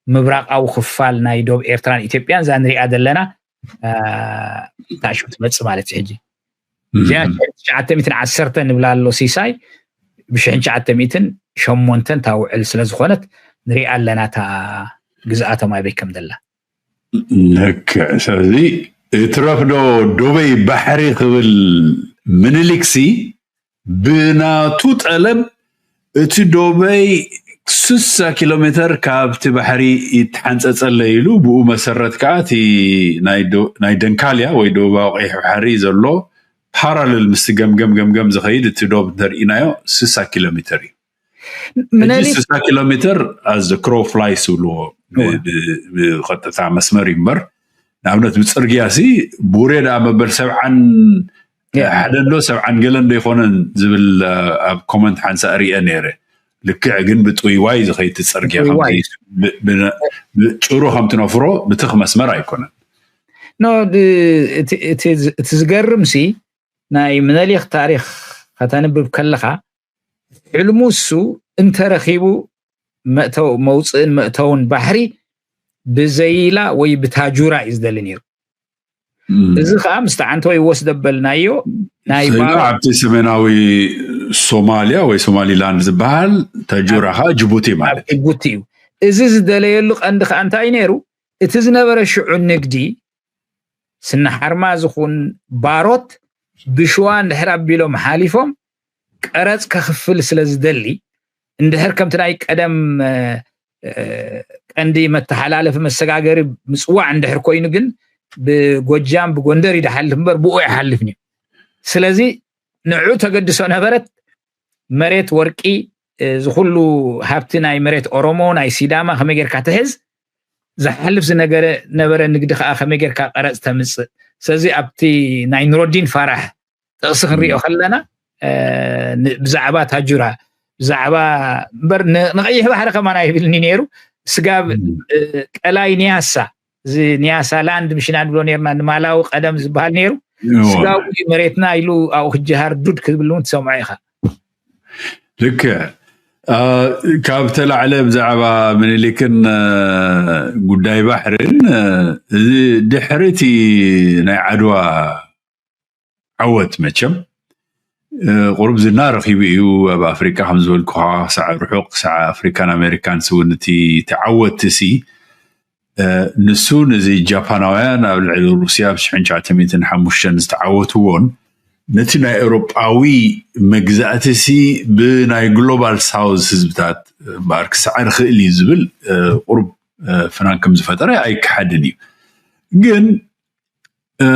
ምብራቓዊ ክፋል ናይ ዶብ ኤርትራን ኢትዮጵያን እዛ ንሪኣ ዘለና፣ እ፣ ታሽሙ ትመጽእ ማለት እዩ። ሕጂ እዚኣ እም። ትሽዓተ ሚእትን ዓሰርተ ንብላ ኣሎ ሲሳይ፣ ብሽሕን ትሽዓተ ሚእትን ሸሞንተን ታውዕል ስለ ዝኾነት ንሪኣ ኣለና እታ ግዝኣቶም ኣበይ ከም ዘላ። ልክዕ። ስለዚ እትረፍዶ ዶበይ ባሕሪ ክብል ምኒልክሲ ብናቱ ጠለብ እቲ ዶበይ ስሳ ኪሎ ሜተር ካብቲ ባሕሪ ይተሓንፀፀለ ኢሉ፣ ብኡ መሰረት ከዓ እቲ ናይ ዶ- ናይ ደንካልያ ወይ ደቡባዊ ቀይሕ ባሕሪ ዘሎ ፓራለል ምስቲ ገምገም ገምገም ዝኸይድ እቲ ዶብ እንተርኢናዮ ስሳ ኪሎ ሜተር እዩ። ሕጂ ምኒልክ ስሳ ኪሎ ሜተር as the crow flies ዝብልዎ ብ- እወ። ብ- ብቐጥታ መስመር እዩ እምበር፣ ንኣብነት ብፅርግያ ሲ ቡሬ ደኣ መበል ሰብዓን ያ። ሓደ እንዶ ሰብዓን ገለ እንዶ ይኮነን ዝብል ኣብ ኮመንት ሓንሳእ ሪአ ነይረ። ልክዕ ግን ብጥውይዋይ ዝኸይድ እቲ ፅርግያ ጥውይዋይ። ከምቲ ብ- ብ- ብ- ጭሩ ከምቲ ነፍሮ ብትኽ መስመር ኣይኮነን። ኖ ድ- እቲ- እቲ እቲ ዝገርም ሲ ናይ ምኒልክ ታሪክ ከተንብብ ከለካ ሕልሙ እሱ እንተረኪቡ መእተው መውፅእን መእተውን ባሕሪ ብዘይላ ወይ ብታጁራ እዩ ዝደሊ ነይሩ። እም። እዚ ከዓ ምስቲ ዓንተ ወይ ወስ ደበልናዮ ናይ ሰይዳ ባሮ ኣብቲ ሰሜናዊ ሶማልያ ወይ ሶማሊላንድ ዝበሃል፣ ታጁራ ከዓ ጅቡቲ ኣብ ማለት እዩ። ጅቡቲ እዩ። እዚ ዝደለየሉ ቀንዲ ከዓ እንታይ ነይሩ? እቲ ዝነበረ ሽዑ ንግዲ ስነ ሓርማዝ ይኹን ባሮት ብሽዋ እንድሕር ኣቢሎም ሓሊፎም ቀረፅ ከኽፍል ስለ ዝደሊ፣ እንድሕር ከምቲ ናይ ቀደም እ፣ እ፣ ቀንዲ መተሓላለፊ መሰጋገሪ ምፅዋዕ እንድሕር ኮይኑ ግን ብጎጃም ብጎንደር ይድሓልፍ እምበር ብኡ ኣይሓልፍን እዩ። ስለዚ ንዑ ተገድሶ ነበረት። መሬት ወርቂ፣ እዚ ኩሉ ሃብቲ ናይ መሬት ኦሮሞ ናይ ሲዳማ ከመይ ጌርካ ትሕዝ፣ ዝሓልፍ ዝነገረ ነበረ ንግዲ ከዓ ከመይ ጌርካ ቀረፅ ተምፅእ። ስለዚ ኣብቲ ናይ ኑረዲን ፋራሕ ጥቕሲ ክንሪኦ ከለና እ፣ ን- ብዛዕባ ታጁራ ብዛዕባ እምበር ን- ንቐይሕ ባሕሪ ከማን ኣይብልኒ ነይሩ። ስጋብ እ፣ ቀላይ ኒያሳ፣ እዚ ኒያሳ ላንድ ምሽና ንብሎ ነርና ንማላዊ ቀደም ዝበሃል ነይሩ። እዎ። ስጋዊ መሬትና ኢሉ ኣብኡ ክጀሃር ዱድ ክብል እውን ትሰምዖ ኢኻ። ልክዕ። አ፣ ካብ ተላዕለ ብዛዕባ ምኒልክን አ፣ ጉዳይ ባሕርን አ፣ እዚ ድሕሪ እቲ ናይ ዓድዋ ዓወት መቸም እ፣ ቁሩብ ዝና ረኺቡ እዩ ኣብ ኣፍሪቃ። ከም ዝበልኩኻ ክሳዕ ርሑቕ ክሳዕ ኣፍሪካን ኣሜሪካን እውን እቲ ተዓወትቲ ሲ እ፣ ንሱ ነዚ ጃፓናውያን ኣብ ልዕሊ ሩስያ ኣብ ሽሕን ትሽዓተ ሚእትን ሓሙሽተን ዝተዓወትዎን ነቲ ናይ ኤውሮጳዊ መግዛእቲ ሲ ብናይ ግሎባል ሳውዝ ህዝብታት እምበኣር ክስዓር ይኽእል እዩ ዝብል እ፣ ቁሩብ እ፣ ፍናን ከም ዝፈጠረ ኣይከሓድን እዩ። ግን እ፣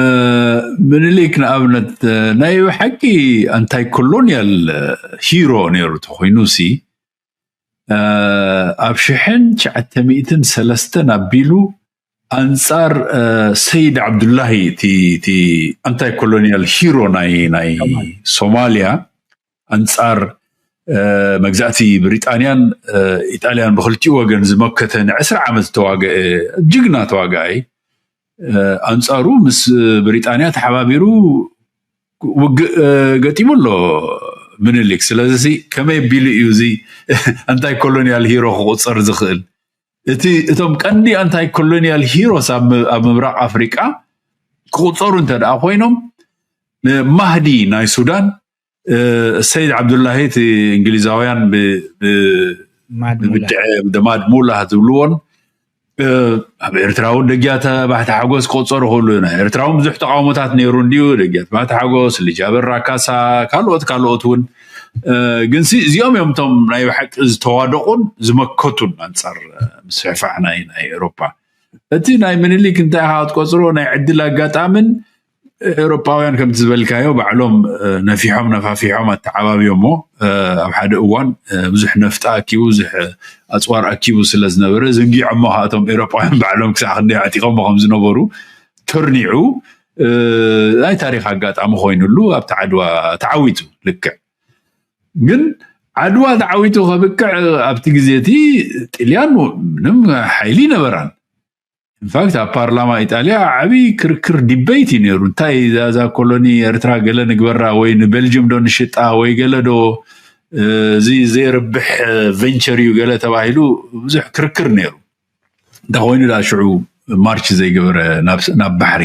ምኒልክ ንኣብነት እ፣ ናይ ብሓቂ ኣንታይ ኮሎኒያል እ፣ ሂሮ ነይሩ ተኮይኑ ሲ እ፣ ኣብ ሽሕን ትሽዓተ ሚእትን ሰለስተን ኣቢሉ ኣንጻር እ፣ ሰይድ ዓብዱላሂ እቲ እቲ ኣንታይ ኮሎኒያል ሂሮ ናይ ናይ ሶማልያ ኣንጻር እ፣ መግዛእቲ ብሪጣንያን እ፣ ኢጣልያን ብክልቲኡ ወገን ዝመከተ ንዕስራ ዓመት ዝተዋገአ ጅግና ተዋጋኣይ እ፣ ኣንጻሩ ምስ ብሪጣንያ ተሓባቢሩ ውግእ እ፣ ገጢሙ ኣሎ ምኒልክ። ስለዚ ከመይ ኣቢሉ እዩ እዚ ኣንታይ ኮሎኒያል ሂሮ ክቁጸር ዝኽእል? እቲ እቶም ቀንዲ ኣንታይ ኮሎኒያል ሂሮስ ኣብ ም- ኣብ ምብራቕ ኣፍሪቃ ክቁጸሩ እንተ ደኣ ኮይኖም እ፣ ማህዲ ናይ ሱዳን እ፣ ሰይድ ዓብዱላሂ እቲ እንግሊዛውያን ብ- ብ- ማድ ሙላ። ብብድዐ ደማድ ሙላ ዝብልዎን እ፣ ኣብ ኤርትራ እውን ደጊያ ተባሕቲ ሓጎስ ክቆጸሩ ክእሉ። ናይ ኤርትራ እውን ብዙሕ ተቃውሞታት ነይሩ እንድዩ። ደጊያ ተባሕቲ ሓጎስ፣ ልጅ ኣበራ ካሳ፣ ካልኦት ካልኦት እውን እ፣ ግን ሲ እዚኦም እዮም እቶም ናይ ብሓቂ ዝተዋደቁን ዝመከቱን ኣንጻር እ፣ ምስፍሕፋሕ ናይ ናይ ኤውሮጳ። እቲ ናይ ምኒልክ እንታይ ኢኻ ክትቆጽሮ ናይ ዕድል ኣጋጣምን ኤውሮጳውያን ከምቲ ዝበልካዮ ባዕሎም እ፣ ነፊሖም ነፋፊሖም ኣተዓባብዮሞ እ፣ ኣብ ሓደ እዋን እ፣ ብዙሕ ነፍጢ ኣኪቡ ብዙሕ እ፣ ኣፅዋር ኣኪቡ ስለ ዝነበረ ዝንጊዖሞ እቶም ኤውሮጳውያን ባዕሎም ክሳዕ ክንደይ ኣዕጢቆሞ ከም ዝነበሩ ተርኒዑ እ፣ ናይ ታሪክ ኣጋጣሚ ኮይኑሉ ኣብቲ ዓድዋ ተዓዊቱ። ልክዕ ግን ዓድዋ ተዓዊቱ ከብቅዕ ኣብቲ ግዜ እቲ ጥልያን ምንም ሓይሊ ነበራን። ኢንፋክት ኣብ ፓርላማ ኢጣልያ ዓብዪ ክርክር ዲበይት እዩ ነይሩ። እንታይ እዛ እዛ ኮሎኒ ኤርትራ ገለ ንግበራ ወይ ንቤልጅም ዶ ንሽጣ ወይ ገለ ዶ እ፣ እዚ ዘይርብሕ ቨንቸር እዩ ገለ ተባሂሉ ብዙሕ ክርክር ነይሩ። እንታይ ኮይኑ ዳ ሽዑ ማርች ዘይገበረ ናብ ናብ ባሕሪ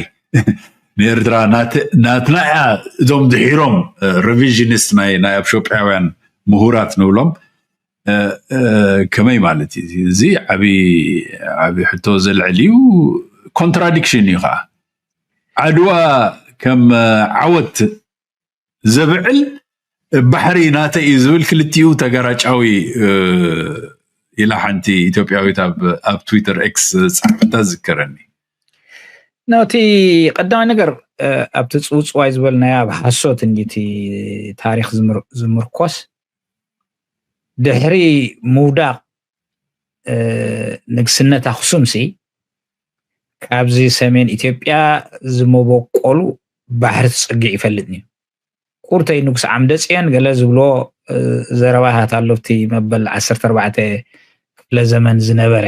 ንኤርትራ ናት- ናትና እያ። እዞም ድሒሮም ሪቪዥኒስት ናይ ናይ ኣፕሾጳውያን ምሁራት ንብሎም ከመይ ማለት እዩ እዚ ዓብ ዓብ ሕቶ ዘልዕል እዩ። ኮንትራዲክሽን እዩ ከዓ ዓድዋ ከም ዓወት ዘብዕል ባሕሪ ናተይ እዩ ዝብል ክልቲኡ ተጋራጫዊ ኢላ ሓንቲ ኢትዮጵያዊት ኣብ ትዊተር ኤክስ ዝፃሕፈታ ዝከረኒ። ነቲ ቀዳማይ ነገር ኣብቲ ፅውፅዋይ ዝበልናዮ ኣብ ሓሶት እንዲቲ ታሪክ ዝምርኮስ ድሕሪ ምውዳቅ ንግስነት ኣክሱም ሲ ካብዚ ሰሜን ኢትዮጵያ ዝመበቆሉ ባሕሪ ትፅግዕ ይፈልጥ እዩ። ቁርተይ ንጉስ ዓምደ ፅዮን ገለ ዝብሎ ዘረባታት ኣሎ ኣብቲ መበል ዓሰርተ ኣርባዕተ ክፍለ ዘመን ዝነበረ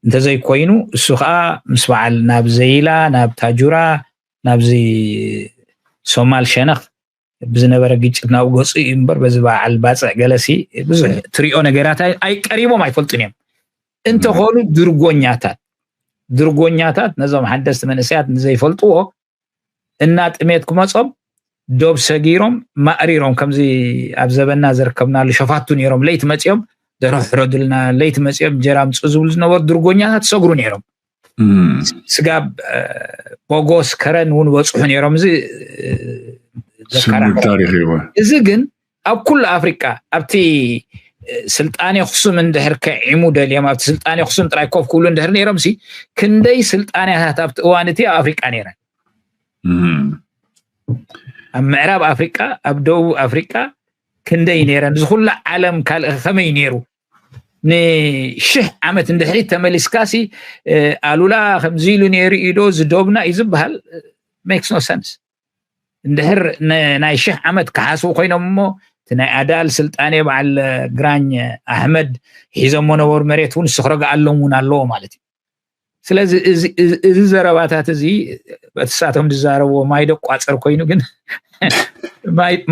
እንተዘይኮይኑ እሱ ከዓ ምስ በዓል ናብ ዘይላ ናብ ታጁራ ናብዚ ሶማል ሸነኽ ብዝነበረ ግጭት ናብ ገፁ እዩ እምበር በዚ በዓል ባፅዕ ገለሲ ብዙሕ ትሪኦ ነገራት ኣይቀሪቦም ኣይፈልጡን እዮም። እንተኾኑ ድርጎኛታት ድርጎኛታት ነዞም ሓደስቲ መንእሰያት ንዘይፈልጥዎ እና ጥሜት ክመፆም ዶብ ሰጊሮም ማእሪሮም ከምዚ ኣብ ዘበና ዘርከብናሉ ሸፋቱ ነይሮም ለይቲ መፂኦም ደረሕረዱልና ለይቲ መፂኦም እንጀራ ምፁ ዝብሉ ዝነበሩ ድርጎኛታት ሰግሩ ነይሮም። ስጋብ ቦጎስ ከረን እውን በፅሑ ነይሮም። እዚ ስሙር ታሪክ እዩ። እዚ ግን ኣብ ኩሉ ኣፍሪቃ ኣብቲ ስልጣኔ ክሱም እንድሕር ከዒሙ ደልዮም ኣብቲ ስልጣኔ ክሱም ጥራይ ኮፍ ክብሉ እንድሕር ነይሮም ሲ ክንደይ ስልጣኔታት ኣብቲ እዋን እቲ ኣብ ኣፍሪቃ ነይረን። ኣብ ምዕራብ ኣፍሪቃ ኣብ ደቡብ ኣፍሪቃ ክንደይ ነይረን እዚ ኩሉ ዓለም ካልእ ከመይ ነይሩ ንሽሕ ዓመት እንድሕሪት ተመሊስካ ሲ ኣሉላ ከምዚ ኢሉ ነይሩ እዩ ዶ ዝዶብና እዩ ዝበሃል makes no sense። እንድሕር ናይ ሽሕ ዓመት ክሓስቡ ኮይኖም እሞ እቲ ናይ ኣዳል ስልጣኔ በዓል ግራኝ ኣሕመድ ሒዞሞ ነበሩ መሬት እውን ስኽረግኣሎም እውን ኣለዎ ማለት እዩ። ስለዚ እዚ ዘረባታት እዚ በቲ ሳቶም ዝዛረብዎ ማይ ዶ ቋፅር ኮይኑ ግን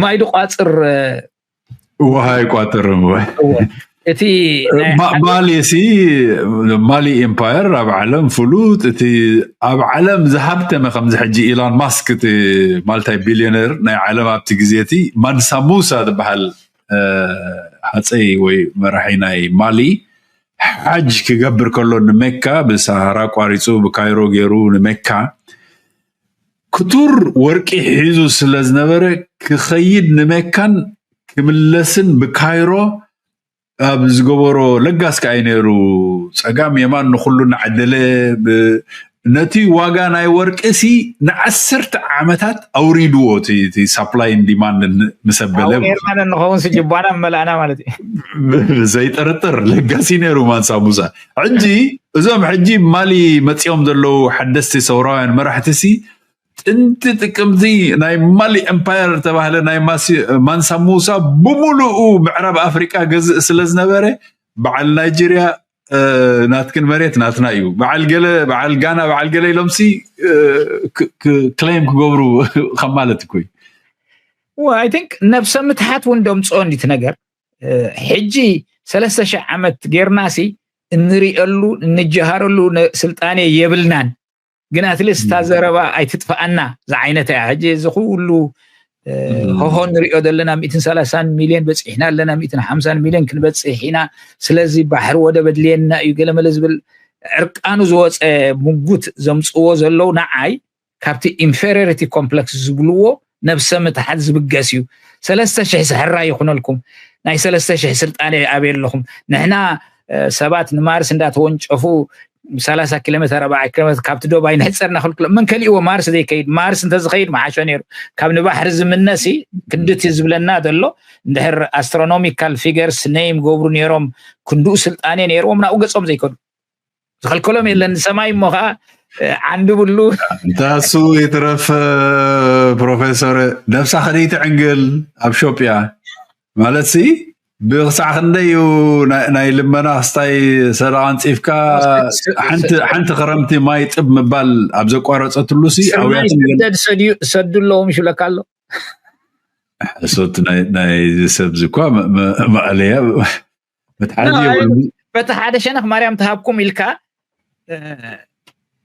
ማይ ዶ ቋፅር ውሃ ኣይቋጥርም። እቲ ማሊ ሲ ማሊ ኤምፓየር ኣብ ዓለም ፍሉጥ እቲ ኣብ ዓለም ዝሃብተመ ከምዚ ሕጂ ኢላን ማስክ እቲ ማልታይ ቢልዮነር ናይ ዓለም ኣብቲ ግዜ እቲ ማንሳሙሳ ዝበሃል ሃፀይ ወይ መራሒ ናይ ማሊ ሓጅ ክገብር ከሎ ንመካ ብሳሃራ ኣቋሪፁ ብካይሮ ገይሩ ንመካ ክቱር ወርቂ ሒዙ ስለ ዝነበረ ክኸይድ ንመካን ክምለስን ብካይሮ ኣብ ዝገበሮ ለጋስ ከኣ እዩ ነይሩ። ፀጋም የማን ንኩሉ እናዓደለ ነቲ ዋጋ ናይ ወርቂ ሲ ንዓሰርተ ዓመታት ኣውሪድዎ እቲ ሳፕላይን ዲማንድን ምስ ኣበለ ንኸውን ስጅባና መላእና ማለት እዩ። ዘይጥርጥር ለጋሲ ነይሩ ማንሳ ሙሳ። ሕጂ እዞም ሕጂ ማሊ መፂኦም ዘለዉ ሓደስቲ ሰውራውያን መራሕቲ ሲ ጥንቲ ጥቅምቲ ናይ ማሊ ኤምፓየር ዝተባህለ ናይ ማንሳ ሙሳ ብምሉኡ ምዕራብ ኣፍሪቃ ገዝእ ስለ ዝነበረ በዓል ናይጄርያ ናትክን መሬት ናትና እዩ። በዓል ገለ በዓል ጋና በዓል ገለ ኢሎምሲ ክሌም ክገብሩ ከም ማለት እኮ እዩ። I think ነብሰ ምትሓት እውን ደምፅኦ እንዲት ነገር ሕጂ ሰለስተ ሺሕ ዓመት ጌርናሲ እንሪእሉ እንጀሃረሉ ስልጣኔ የብልናን። ግን ኣትሊስት እታ ዘረባ ኣይትጥፍኣና ዝዓይነታ እያ። ሕጂ እዚ ኩሉ ሆሆ ንሪኦ ዘለና ሚእትን ሰላሳን ሚልዮን በፂሕና ኣለና፣ ሚእትን ሓምሳን ሚልዮን ክንበፅሕ ኢና። ስለዚ ባሕሪ ወደብ ኣድልየና እዩ ገለመለ ዝብል ዕርቃኑ ዝወፀ ምጉት ዘምፅዎ ዘለዉ ንዓይ ካብቲ ኢንፌሪዮሪቲ ኮምፕለክስ ዝብልዎ ነብሰ ምትሓት ዝብገስ እዩ። ሰለስተ ሽሕ ስሕራ ይኹነልኩም፣ ናይ ሰለስተ ሽሕ ስልጣነ ኣበይ ኣለኹም? ንሕና ሰባት ንማርስ እንዳተወንጨፉ ሰላሳ ኪሎ ሜትር ኣርባዓ ኪሎ ሜትር ካብቲ ዶብ ኣይንሕፀር እናክልክሎ መን ከሊእዎ ማርስ ዘይከይድ? ማርስ እንተዝኸይድ መሓሾ ነይሩ። ካብ ንባሕሪ ዝምነሲ ክንድቲ ዝብለና ዘሎ እንድሕር ኣስትሮኖሚካል ፊገርስ ነይም ገብሩ ነይሮም ክንድኡ ስልጣኔ ነይርዎም ናብኡ ገፆም ዘይከዱ ዝኸልከሎም የለን ንሰማይ እሞ ከዓ ዓንዲ ብሉ እንታሱ ይትረፍ ፕሮፌሰር ነብሳ ከደይ ትዕንግል ኣብ ኢትዮጵያ ማለት ሲ ብክሳዕ ክንደይ እዩ ናይ ልመና ክስታይ ሰደቃ ኣንፂፍካ ሓንቲ ክረምቲ ማይ ጥብ ምባል ኣብ ዘቋረፀትሉ ሲ ኣውያትን ሰዱ ኣለዎም ይሽብለካ ኣሎ ሕሶት ናይ ሰብ ዝኳ መእለያ መትሓዚ በቲ ሓደ ሸነክ ማርያም ተሃብኩም ኢልካ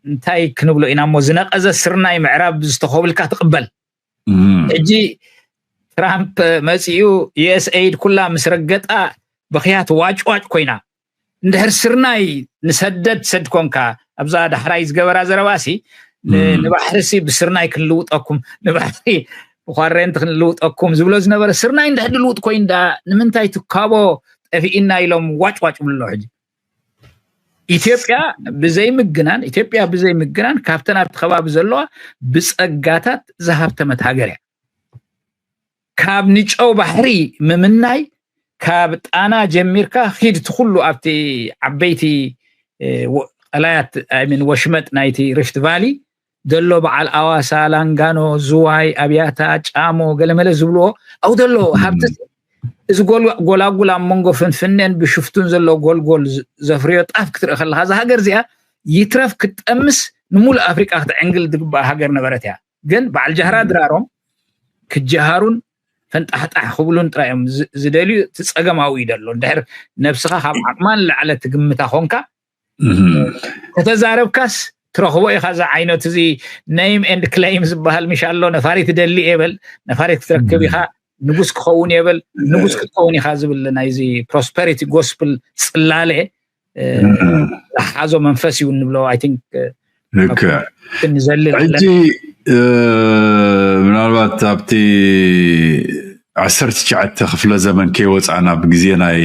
እንታይ ክንብሎ ኢና እሞ ዝነቀዘ ስርናይ ምዕራብ ዝተኸብልካ ትቅበል ሕጂ ትራምፕ መፂኡ ዩኤስኤይድ ኩላ ምስ ረገጣ ብኽያት ዋጭዋጭ ኮይና። እንድሕር ስርናይ ንሰደድ ሰድ ኮንካ፣ ኣብዛ ዳሕራይ ዝገበራ ዘረባሲ፣ ን- ንባሕርሲ ብስርናይ ክንልውጠኩም፣ ንባሕሪ ብኳረንቲ ክንልውጠኩም ዝብሎ ዝነበረ ስርናይ እንድሕር ድልውጥ ኮይኑ፣ ዳ ንምንታይ ትካቦ ጠፊእና ኢሎም ዋጭዋጭ ብሎ። ሕጂ ኢትዮጵያ ብዘይ ምግናን ኢትዮጵያ ብዘይ ምግናን ካብተን ኣብቲ ከባቢ ዘለዋ ብፀጋታት ዝሃብተመት ሃገር እያ። ካብ ንጨው ባሕሪ ምምናይ፣ ካብ ጣና ጀሚርካ ኪድ እቲ ኩሉ ኣብቲ ዓበይቲ ቀላያት ሚን ወሽመጥ ናይቲ ሪፍት ቫሊ ዘሎ በዓል ኣዋሳ፣ ላንጋኖ፣ ዝዋይ፣ ኣብያታ፣ ጫሞ፣ ገለመለ ዝብልዎ ኣብኡ ዘሎ ሃብቲ፣ እዚ ጎላጉል ኣብ መንጎ ፍንፍኔን ብሽፍቱን ዘሎ ጎልጎል ዘፍርዮ ጣፍ ክትርኢ ከለካ፣ እዛ ሃገር እዚኣ ይትረፍ ክትጠምስ ንሙሉእ ኣፍሪቃ ክትዕንግል ዝግባእ ሃገር ነበረት እያ። ግን በዓል ጃህራ ድራሮም ክጀሃሩን ፈንጣሕጣሕ ክብሉን ጥራይ እዮም ዝደልዩ። እቲ ፀገም ኣብኡ እዩ ዘሎ። እንድሕር ነብስኻ ካብ ዓቕማ ንላዕለ ትግምታ ኮንካ፣ ከተዛረብካስ ትረኽቦ ኢኻ። እዚ ዓይነት እዚ name and claim ዝበሃል ምሽ ኣሎ። ነፋሪት ደሊ እየ በል፣ ነፋሪት ክትረክብ ኢኻ፣ ንጉስ ክኸውን እየ በል፣ ንጉስ ክትከውን ኢኻ ዝብል ናይዚ prosperity gospel ፅላለ ዝሓዞ መንፈስ እዩ እንብሎ። I think ልክዕ። ክንዘልል ሕጂ ምናልባት ኣብቲ ዓሰርተ ትሽዓተ ክፍለ ዘመን ከይወፃና፣ ብግዜ ናይ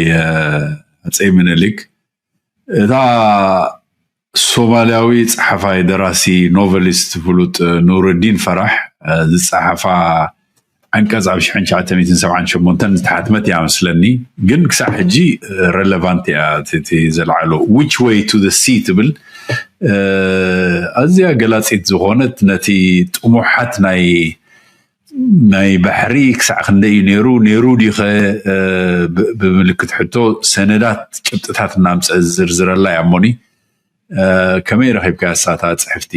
ኣፀይ ምኒልክ፣ እታ ሶማልያዊ ፀሓፋይ፣ ደራሲ፣ ኖቨሊስት ፍሉጥ ኑረዲን ፈራሕ ዝፀሓፋ ዓንቀፅ ኣብ ሽሕን ትሽዓተ ሚእትን ሰብዓን ሸሞንተን ዝተሓትመት እያ መስለኒ። ግን ክሳብ ሕጂ ረለቫንት እያ። እቲ ዘልዓሎ which way to the sea ትብል፣ ኣዝያ ገላፂት ዝኾነት፣ ነቲ ጥሙሓት ናይ ናይ ባሕሪ ክሳዕ ክንደይ እዩ ነይሩ፣ ነይሩ ዲኸ ብምልክት ሕቶ ሰነዳት፣ ጭብጥታት እናምፀ ዝርዝረላ እያ። እሞኒ ከመይ ረኺብካ እሳታ ፅሕፍቲ?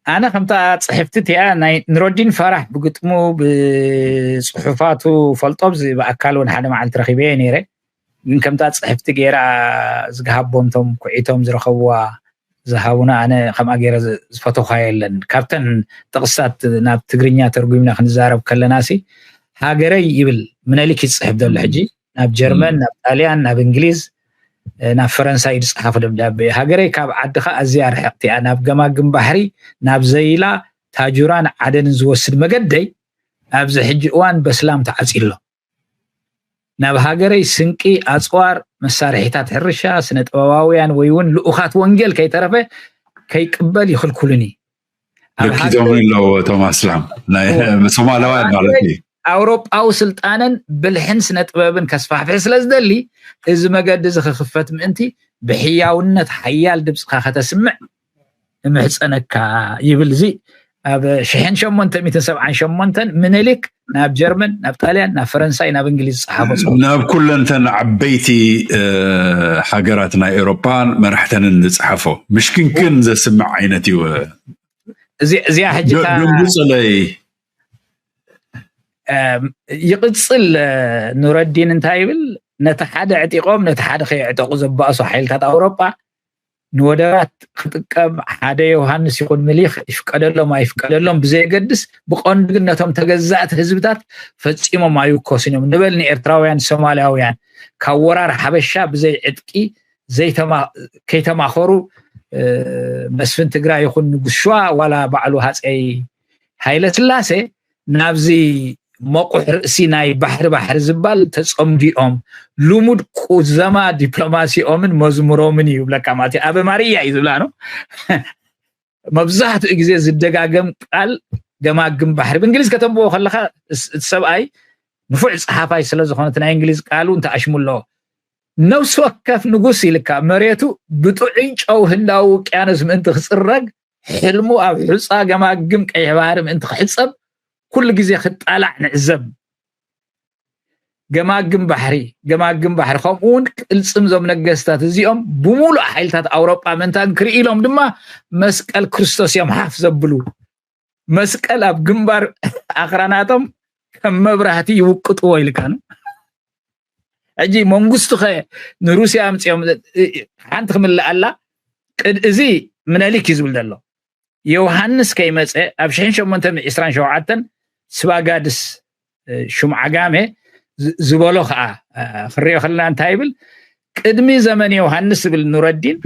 ኣነ ከምታ ፅሕፍቲ እቲኣ ናይ ኑረዲን ፋራሕ ብግጥሙ ብፅሑፋቱ ፈልጦ፣ ብኣካል እውን ሓደ መዓልቲ ረኺበ ነይረ። ግን ከምታ ፅሕፍቲ ገይራ ዝግሃቦም ቶም ኩዒቶም ዝረኸብዋ ዝሃቡና፣ ኣነ ከምኣ ገይረ ዝፈተኳ የለን። ካብተን ጥቕስታት ናብ ትግርኛ ተርጉምና ክንዛረብ ከለና ሲ፣ ሃገረይ ይብል ምነሊክ ይፅሕፍ ዘሎ ሕጂ፣ ናብ ጀርመን፣ ናብ ጣልያን፣ ናብ እንግሊዝ፣ ናብ ፈረንሳይ ዝፀሓፎ ደብዳቤ። ሃገረይ ካብ ዓድኻ ኣዝያ ርሕቕቲ እያ፣ ናብ ገማግም ባሕሪ፣ ናብ ዘይላ፣ ታጁራን ዓደንን ዝወስድ መገደይ ኣብዚ ሕጂ እዋን በስላም ተዓፂ ኣሎ። ናብ ሃገረይ ስንቂ፣ ኣፅዋር፣ መሳርሒታት ሕርሻ፣ ስነ ጥበባውያን ወይ እውን ልኡኻት ወንጌል ከይተረፈ ከይቅበል ይኽልኩልኒ። ለኪቶም ኣለዎ እቶም ኣስላም ናይ ሶማላውያን ማለት እዩ። ኣውሮጳዊ ስልጣነን ብልሕን ስነ ጥበብን ከስፋሕፍሕ ስለ ዝደሊ፣ እዚ መገዲ እዚ ክኽፈት ምእንቲ ብሕያውነት ሓያል ድምፅኻ ከተስምዕ እምሕፀነካ ይብል። እዚ ኣብ ሽሕን ሸሞንተ ሚእትን ሰብዓን ሸሞንተን ምኒልክ ናብ ጀርመን፣ ናብ ጣልያን፣ ናብ ፈረንሳይ፣ ናብ እንግሊዝ ዝፀሓፎ ፅሑፍ። ናብ ኩለንተን ዓበይቲ ሃገራት ናይ ኤውሮጳ መራሕተንን ዝፀሓፎ ምሽክንክን ዘስምዕ ዓይነት እዩ። እዚኣ ሕጂ ደንጉፅለይ ይቕፅል። ኑረዲን እንታይ ይብል? ነቲ ሓደ ዕጢቖም ነቲ ሓደ ከየዕጠቑ ዘባእሱ ሓይልታት ኣውሮጳ ንወደባት ክጥቀም ሓደ ዮሃንስ ይኹን ምኒልክ ይፍቀደሎም ኣይፍቀደሎም ብዘየገድስ፣ ብቐንዱ ግን ነቶም ተገዛእቲ ህዝብታት ፈጺሞም ኣይውከሱን እዮም። ንበል ንኤርትራውያን ሶማልያውያን ካብ ወራር ሓበሻ ብዘይ ዕጥቂ ከይተማኸሩ መስፍን ትግራይ ይኹን ንጉስ ሸዋ ዋላ ባዕሉ ሃፀይ ሃይለ ስላሴ ናብዚ መቑሕ ርእሲ ናይ ባሕሪ ባሕሪ ዝባል ተፀምዲኦም ልሙድ ቁዘማ ዲፕሎማሲኦምን መዝሙሮምን እዩ ይብለካ ማለት እዩ። ኣበ ማርያ እዩ ዝብላ ነው። መብዛሕትኡ ግዜ ዝደጋገም ቃል ገማግም ባሕሪ ብእንግሊዝ ከተንብቦ ከለካ እቲ ሰብኣይ ንፉዕ ፀሓፋይ ስለ ዝኾነ እቲ ናይ እንግሊዝ ቃሉ እንተኣሽሙ ኣለዎ። ነብሲ ወከፍ ንጉስ ኢልካ መሬቱ ብጥዑይ ጨው ህንዳዊ ውቅያኖስ ምእንቲ ክፅረግ ሕልሙ ኣብ ሑፃ ገማግም ቀይሕ ባህሪ ምእንቲ ክሕፀብ ኩሉ ግዜ ክጣላዕ ንዕዘብ። ገማግም ባሕሪ፣ ገማግም ባሕሪ፣ ከምኡ እውን ቅልፅም ዞም ነገስታት እዚኦም ብሙሉእ ሓይልታት ኣውሮጳ ምእንታን ክርኢ ኢሎም ድማ መስቀል ክርስቶስ እዮም ሓፍ ዘብሉ። መስቀል ኣብ ግንባር ኣኽራናቶም ከም መብራህቲ ይውቅጥዎ ኢልካ ነው። ሕጂ መንግስቱ ኸ ንሩስያ ኣምፅኦም ሓንቲ ክምልእ ኣላ። ቅድ እዚ ምነሊክ እዩ ዝብል ዘሎ። ዮሃንስ ከይመፀ ኣብ ሽሕን ሸሞንተ ሚእትን ዕስራን ሸውዓተን ስባጋድስ ሹም ዓጋመ ዝበሎ ከዓ ክንሪኦ ከለና እንታይ ይብል? ቅድሚ ዘመን ዮሃንስ ዝብል ኑረዲን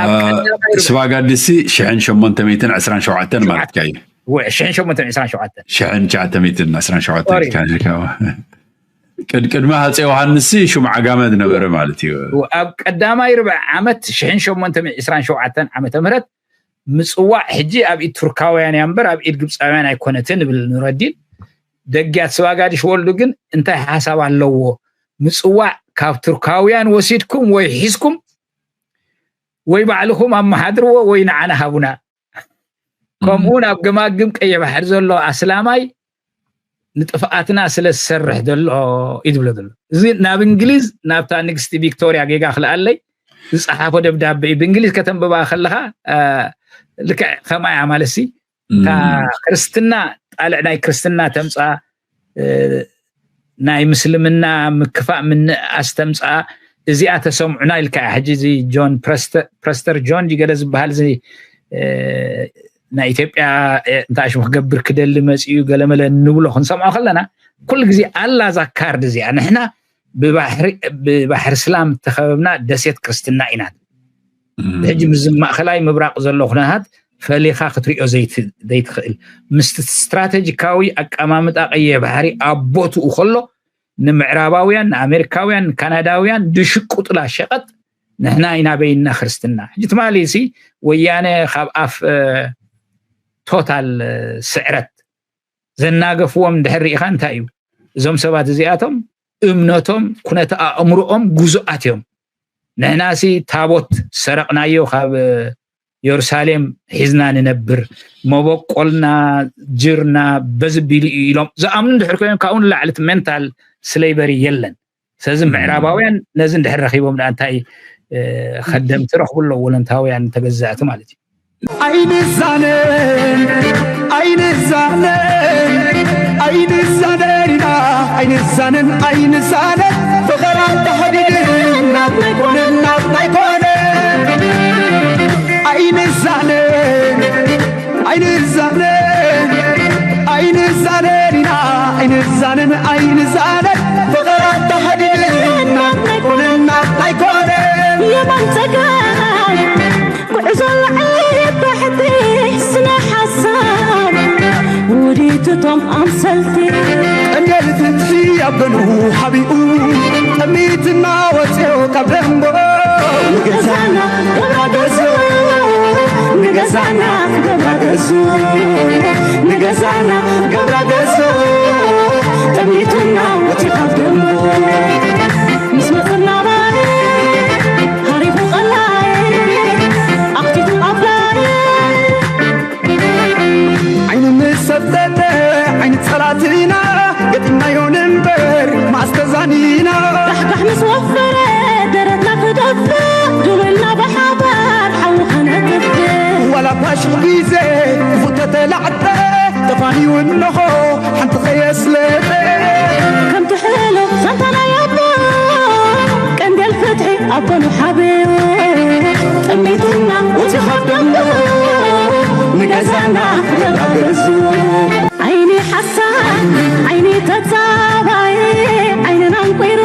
ኣብ ቀዳማይ ርብዒ ስባጋድሲ ሽሕን ሸሞንተ ሚእትን ዕስራን ሸውዓተን ማለት እዩ። ሽሕን ሸሞንተ ሚእትን ዕስራን ሸውዓተን ሽሕን ትሽዓተ ሚእትን ዕስራን ሸውዓተን ቅድሚ ሃፀ ዮሃንስ ሽሙ ዓጋመ ዝነበረ ማለት እዩ። ኣብ ቀዳማይ ርብዒ ዓመት ሽሕን ሸሞንተ ሚእትን ዕስራን ሸውዓተን ዓመተ ምህረት ምፅዋዕ ሕጂ ኣብ ኢድ ቱርካውያን እያ እምበር ኣብ ኢድ ግብፃውያን ኣይኮነትን ይብል ኑረዲን። ደጊያት ስባጋድሽ ወልዱ ግን እንታይ ሓሳብ ኣለዎ? ምፅዋዕ ካብ ቱርካውያን ወሲድኩም ወይ ሒዝኩም ወይ ባዕልኹም ኣመሓድርዎ ወይ ንዓና ሃቡና። ከምኡ ናብ ገማግም ቀይሕ ባሕሪ ዘሎ ኣስላማይ ንጥፍኣትና ስለ ዝሰርሕ ዘሎ እዩ ዝብሎ ዘሎ። እዚ ናብ እንግሊዝ ናብታ ንግስቲ ቪክቶርያ ጌጋ ክልኣለይ ዝፀሓፎ ደብዳበ እዩ። ብእንግሊዝ ከተንብባ ከለካ ልክዕ ከምኣ እያ ማለት ሲ እታ ክርስትና ጣልዕ ናይ ክርስትና ተምፃ ናይ ምስልምና ምክፋእ ምንእኣስ ተምፃ እዚኣ ተሰምዑና ኢልካ ሕጂ እዚ ጆን ፕረስተር ጆን ገለ ዝበሃል እዚ ናይ ኢትዮጵያ እንታይ ሽሙ ክገብር ክደሊ መፅኡ ገለመለ እንብሎ ክንሰምዖ ከለና ኩሉ ግዜ ኣላ እዛ ካርድ እዚኣ ንሕና ብባሕሪ ስላም ተኸበብና ደሴት ክርስትና ኢና። ሕጂ ምስ ማእኸላይ ምብራቕ ዘሎ ኩነታት ፈሊኻ ክትሪኦ ዘይትኽእል ምስቲ ስትራተጂካዊ ኣቀማምጣ ቀይሕ ባሕሪ ኣብ ቦትኡ ከሎ ንምዕራባውያን ንኣሜሪካውያን ንካናዳውያን ድሽቁጥላ ሸቐጥ ንሕና ኢና በይንና ክርስትና። ሕጂ ትማሊ ሲ ወያነ ካብ ኣፍ ቶታል ስዕረት ዘናገፍዎም እንድሕር ርኢኻ እንታይ እዩ? እዞም ሰባት እዚኣቶም እምነቶም ኩነተ ኣእምሮኦም ጉዙኣት እዮም። ንሕናሲ ታቦት ሰረቕናዮ ካብ የሩሳሌም ሒዝና ንነብር መበቆልና ጅርና በዚ ቢሉ እዩ ኢሎም ዝኣምኑ እንድሕር ኮይኖም ካብኡ ንላዕሊ እቲ ሜንታል ስሌቨሪ የለን። ስለዚ ምዕራባውያን ነዚ እንድሕር ረኺቦም ደኣ እንታይ ከደምቲ ረኽቡ ኣለዎ ወለንታውያን ተገዛእቲ ማለት እዩ። ኣይንዛነን ኣይንዛነን ኣይንዛነን ኢና ኣይንዛነን ኣይንዛነን ፍቕር ኣንተሐዲድን ናትና ኣይኮነን ናትና ኣይኮነን ኣይንዛነን ኣይንዛነን ኣይንዛነን ኢና ኣይንዛነን ኣይንዛነን ፍቕር ኣንተሐዲድን ናትና ኣይኮነን ናትና ኣይኮነን የማን ጸጋም ጉዕዞ ላዕሊ ታሕቲ ስነ ሓሳብ ውዲትቶም ኣምሰልቲ ቀንዴል ፍትሒ ኣብ ገንኡ ሓቢኡ ጠሚትና ወፅዮ ካብ ደንጎ ንገዛና ገብራ ገዙ ንገዛና ገብራ ገዙ ንገዛና ገብራ ገዙ ጠሚትና ወፅዮ ካብ ደንጎ ምስ መፅና ባይ ሃሪፉ ቀላይ ኣኽቲቱ ኣፍላይ ዓይኑ ምስ ሰብተተ ዓይኒ ጸላትና ገጢምናዮ ንንበር ማስተዛኒና ዳሕዳሕ ምስ ወፈረ ደረትና ክደፍእ ድሉልና ብሓባር ሓዊ ከነጥፍእ ዋላ ባሽቕ ግዜ ክፉተተላዕጠ ተፋንዩ እንሆ ሓንቲ ኸየስለጠ ከምቲ ሕሉፍ ዛንታ ናይ ኣቦ ቀንዴል ፍትሒ ኣብ ጎኑ ሓቢኡ ጠሚቱና ወፂ ካብ ደንጎ ንገዛና ገዛ ገዙ ዓይኒ ሓሳድ ዓይኒ ተጻባይ ዓይንና ኣንቂሩ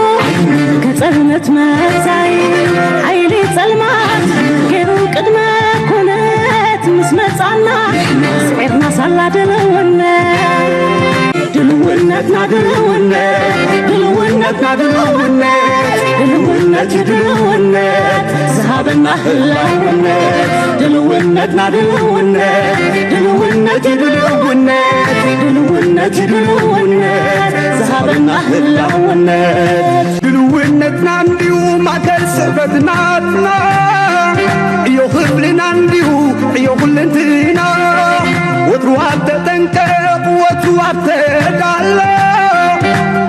ከጸልመት መጻይ ሓይሊ ጸልማት ገይሩ ቅድመ ኩነት ምስ መጻና ስዒርና ሳላ ድልውነት ድልውነትና ድልውነት ድልውነትና ድልውነት ድልውነት ድልውነት ዝሃበና ህላውነት ድልውነትና ድልውነት ድልውነት ድልውነት ድልውነት ድልውነት ዝሃበና ህላውነት ድልውነትና እንዲዩ ማእከል ስዕበት ናትና ዕዮ ክፍልና እንዲዩ ዕዮ ኩልንትና ወትሩ ኣብ ተጠንቀቕ ወትሩ ኣብ ተዳሎ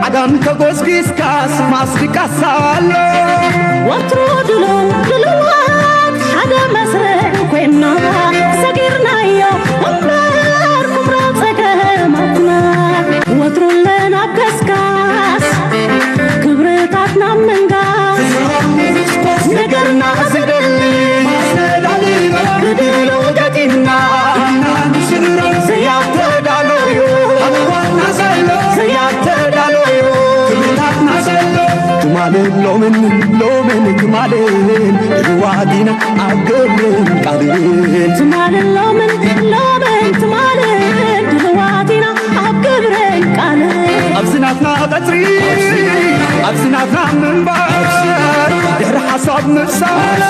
ዓጋም ተጎስጊስካስ ማስሪቃስ ኣሎ ወትሩ ድሉ ድልዋት ሓደ መስርዕ ኮይና ሰጊርናዮ እምበር ኩምራ ጸገማትና ወትሩ ለናብ ገስጋስ ክብርታትና ምንጋስ ነገርና ዝደሊ ብድሉ ገጢምና ዘያተዳሎዩ ዘያተዳሎዩ ሎምን ሎምን ትማልን ድልዋት ኢና ኣብ ግብርን ቃልን። ትማልን ሎምን ሎምን ትማልን ድልዋት ኢና ኣብ ግብርን ቃልን። ኣብዚ ናትና ቀጽሪ፣ ኣብዚ ናትና ምንባር፣ ድሕሪ ሓሳብ ምፍሳር፣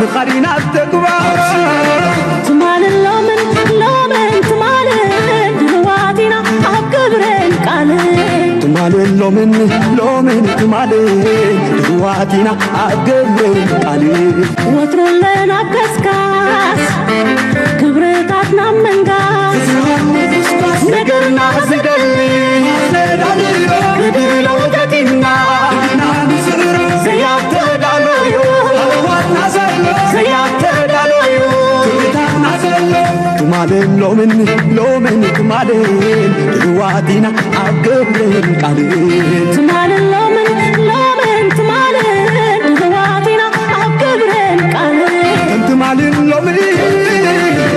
ምኻድ ኢና ተግባር። ትማልን ሎምን ሎምን ትማልን ድልዋት ኢና ኣብ ግብርን ቃልን። ትማልን ሎምን ሎምን ትማልን ድልዋት ኢና ኣብ ግብርን ቃልን። ወትሩ ኣለና ኣብ ቀስቃስ ክብርታትና ምንጋስ፣ ነገርና ዝደሊ ክድሎ ተቲምና ዘያተዳለዩ ዘያተዳለዩ ትማልን ሎምን ሎምን ትማልን ድልዋት ኢና ኣብ ግብርን ቃልን። ትማልን ሎምን ሎምን ትማልን ድልዋት ኢና ኣብ ግብርን ቃልን። ከም ትማልን ሎምን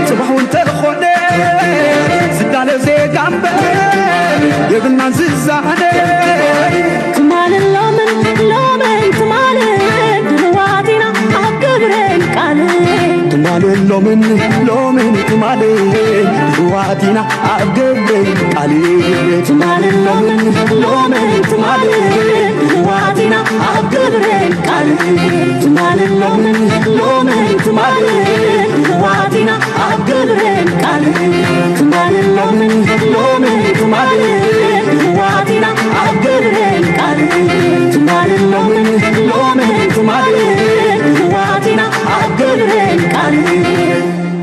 ጽባሕ እውን ተኾነ ዝዳለ ዜጋ እምበር የብልናን ዝዛነ። ትማልን ሎምን ሎምን ትማልን ድልዋት ኢና ኣብ ግብርን ቃልን። ትማልን ሎምን ሎምን ትማልን ድልዋት ኢና ኣብ ግብርን ቃልን። ትማልን ሎምን ሎምን ትማልን ድልዋት ኢና ኣብ ግብርን ቃልን። ትማልን ሎምን ሎምን ትማልን ድልዋት ኢና ኣብ ግብርን ቃልን። ትማልን ሎምን ሎምን ትማልን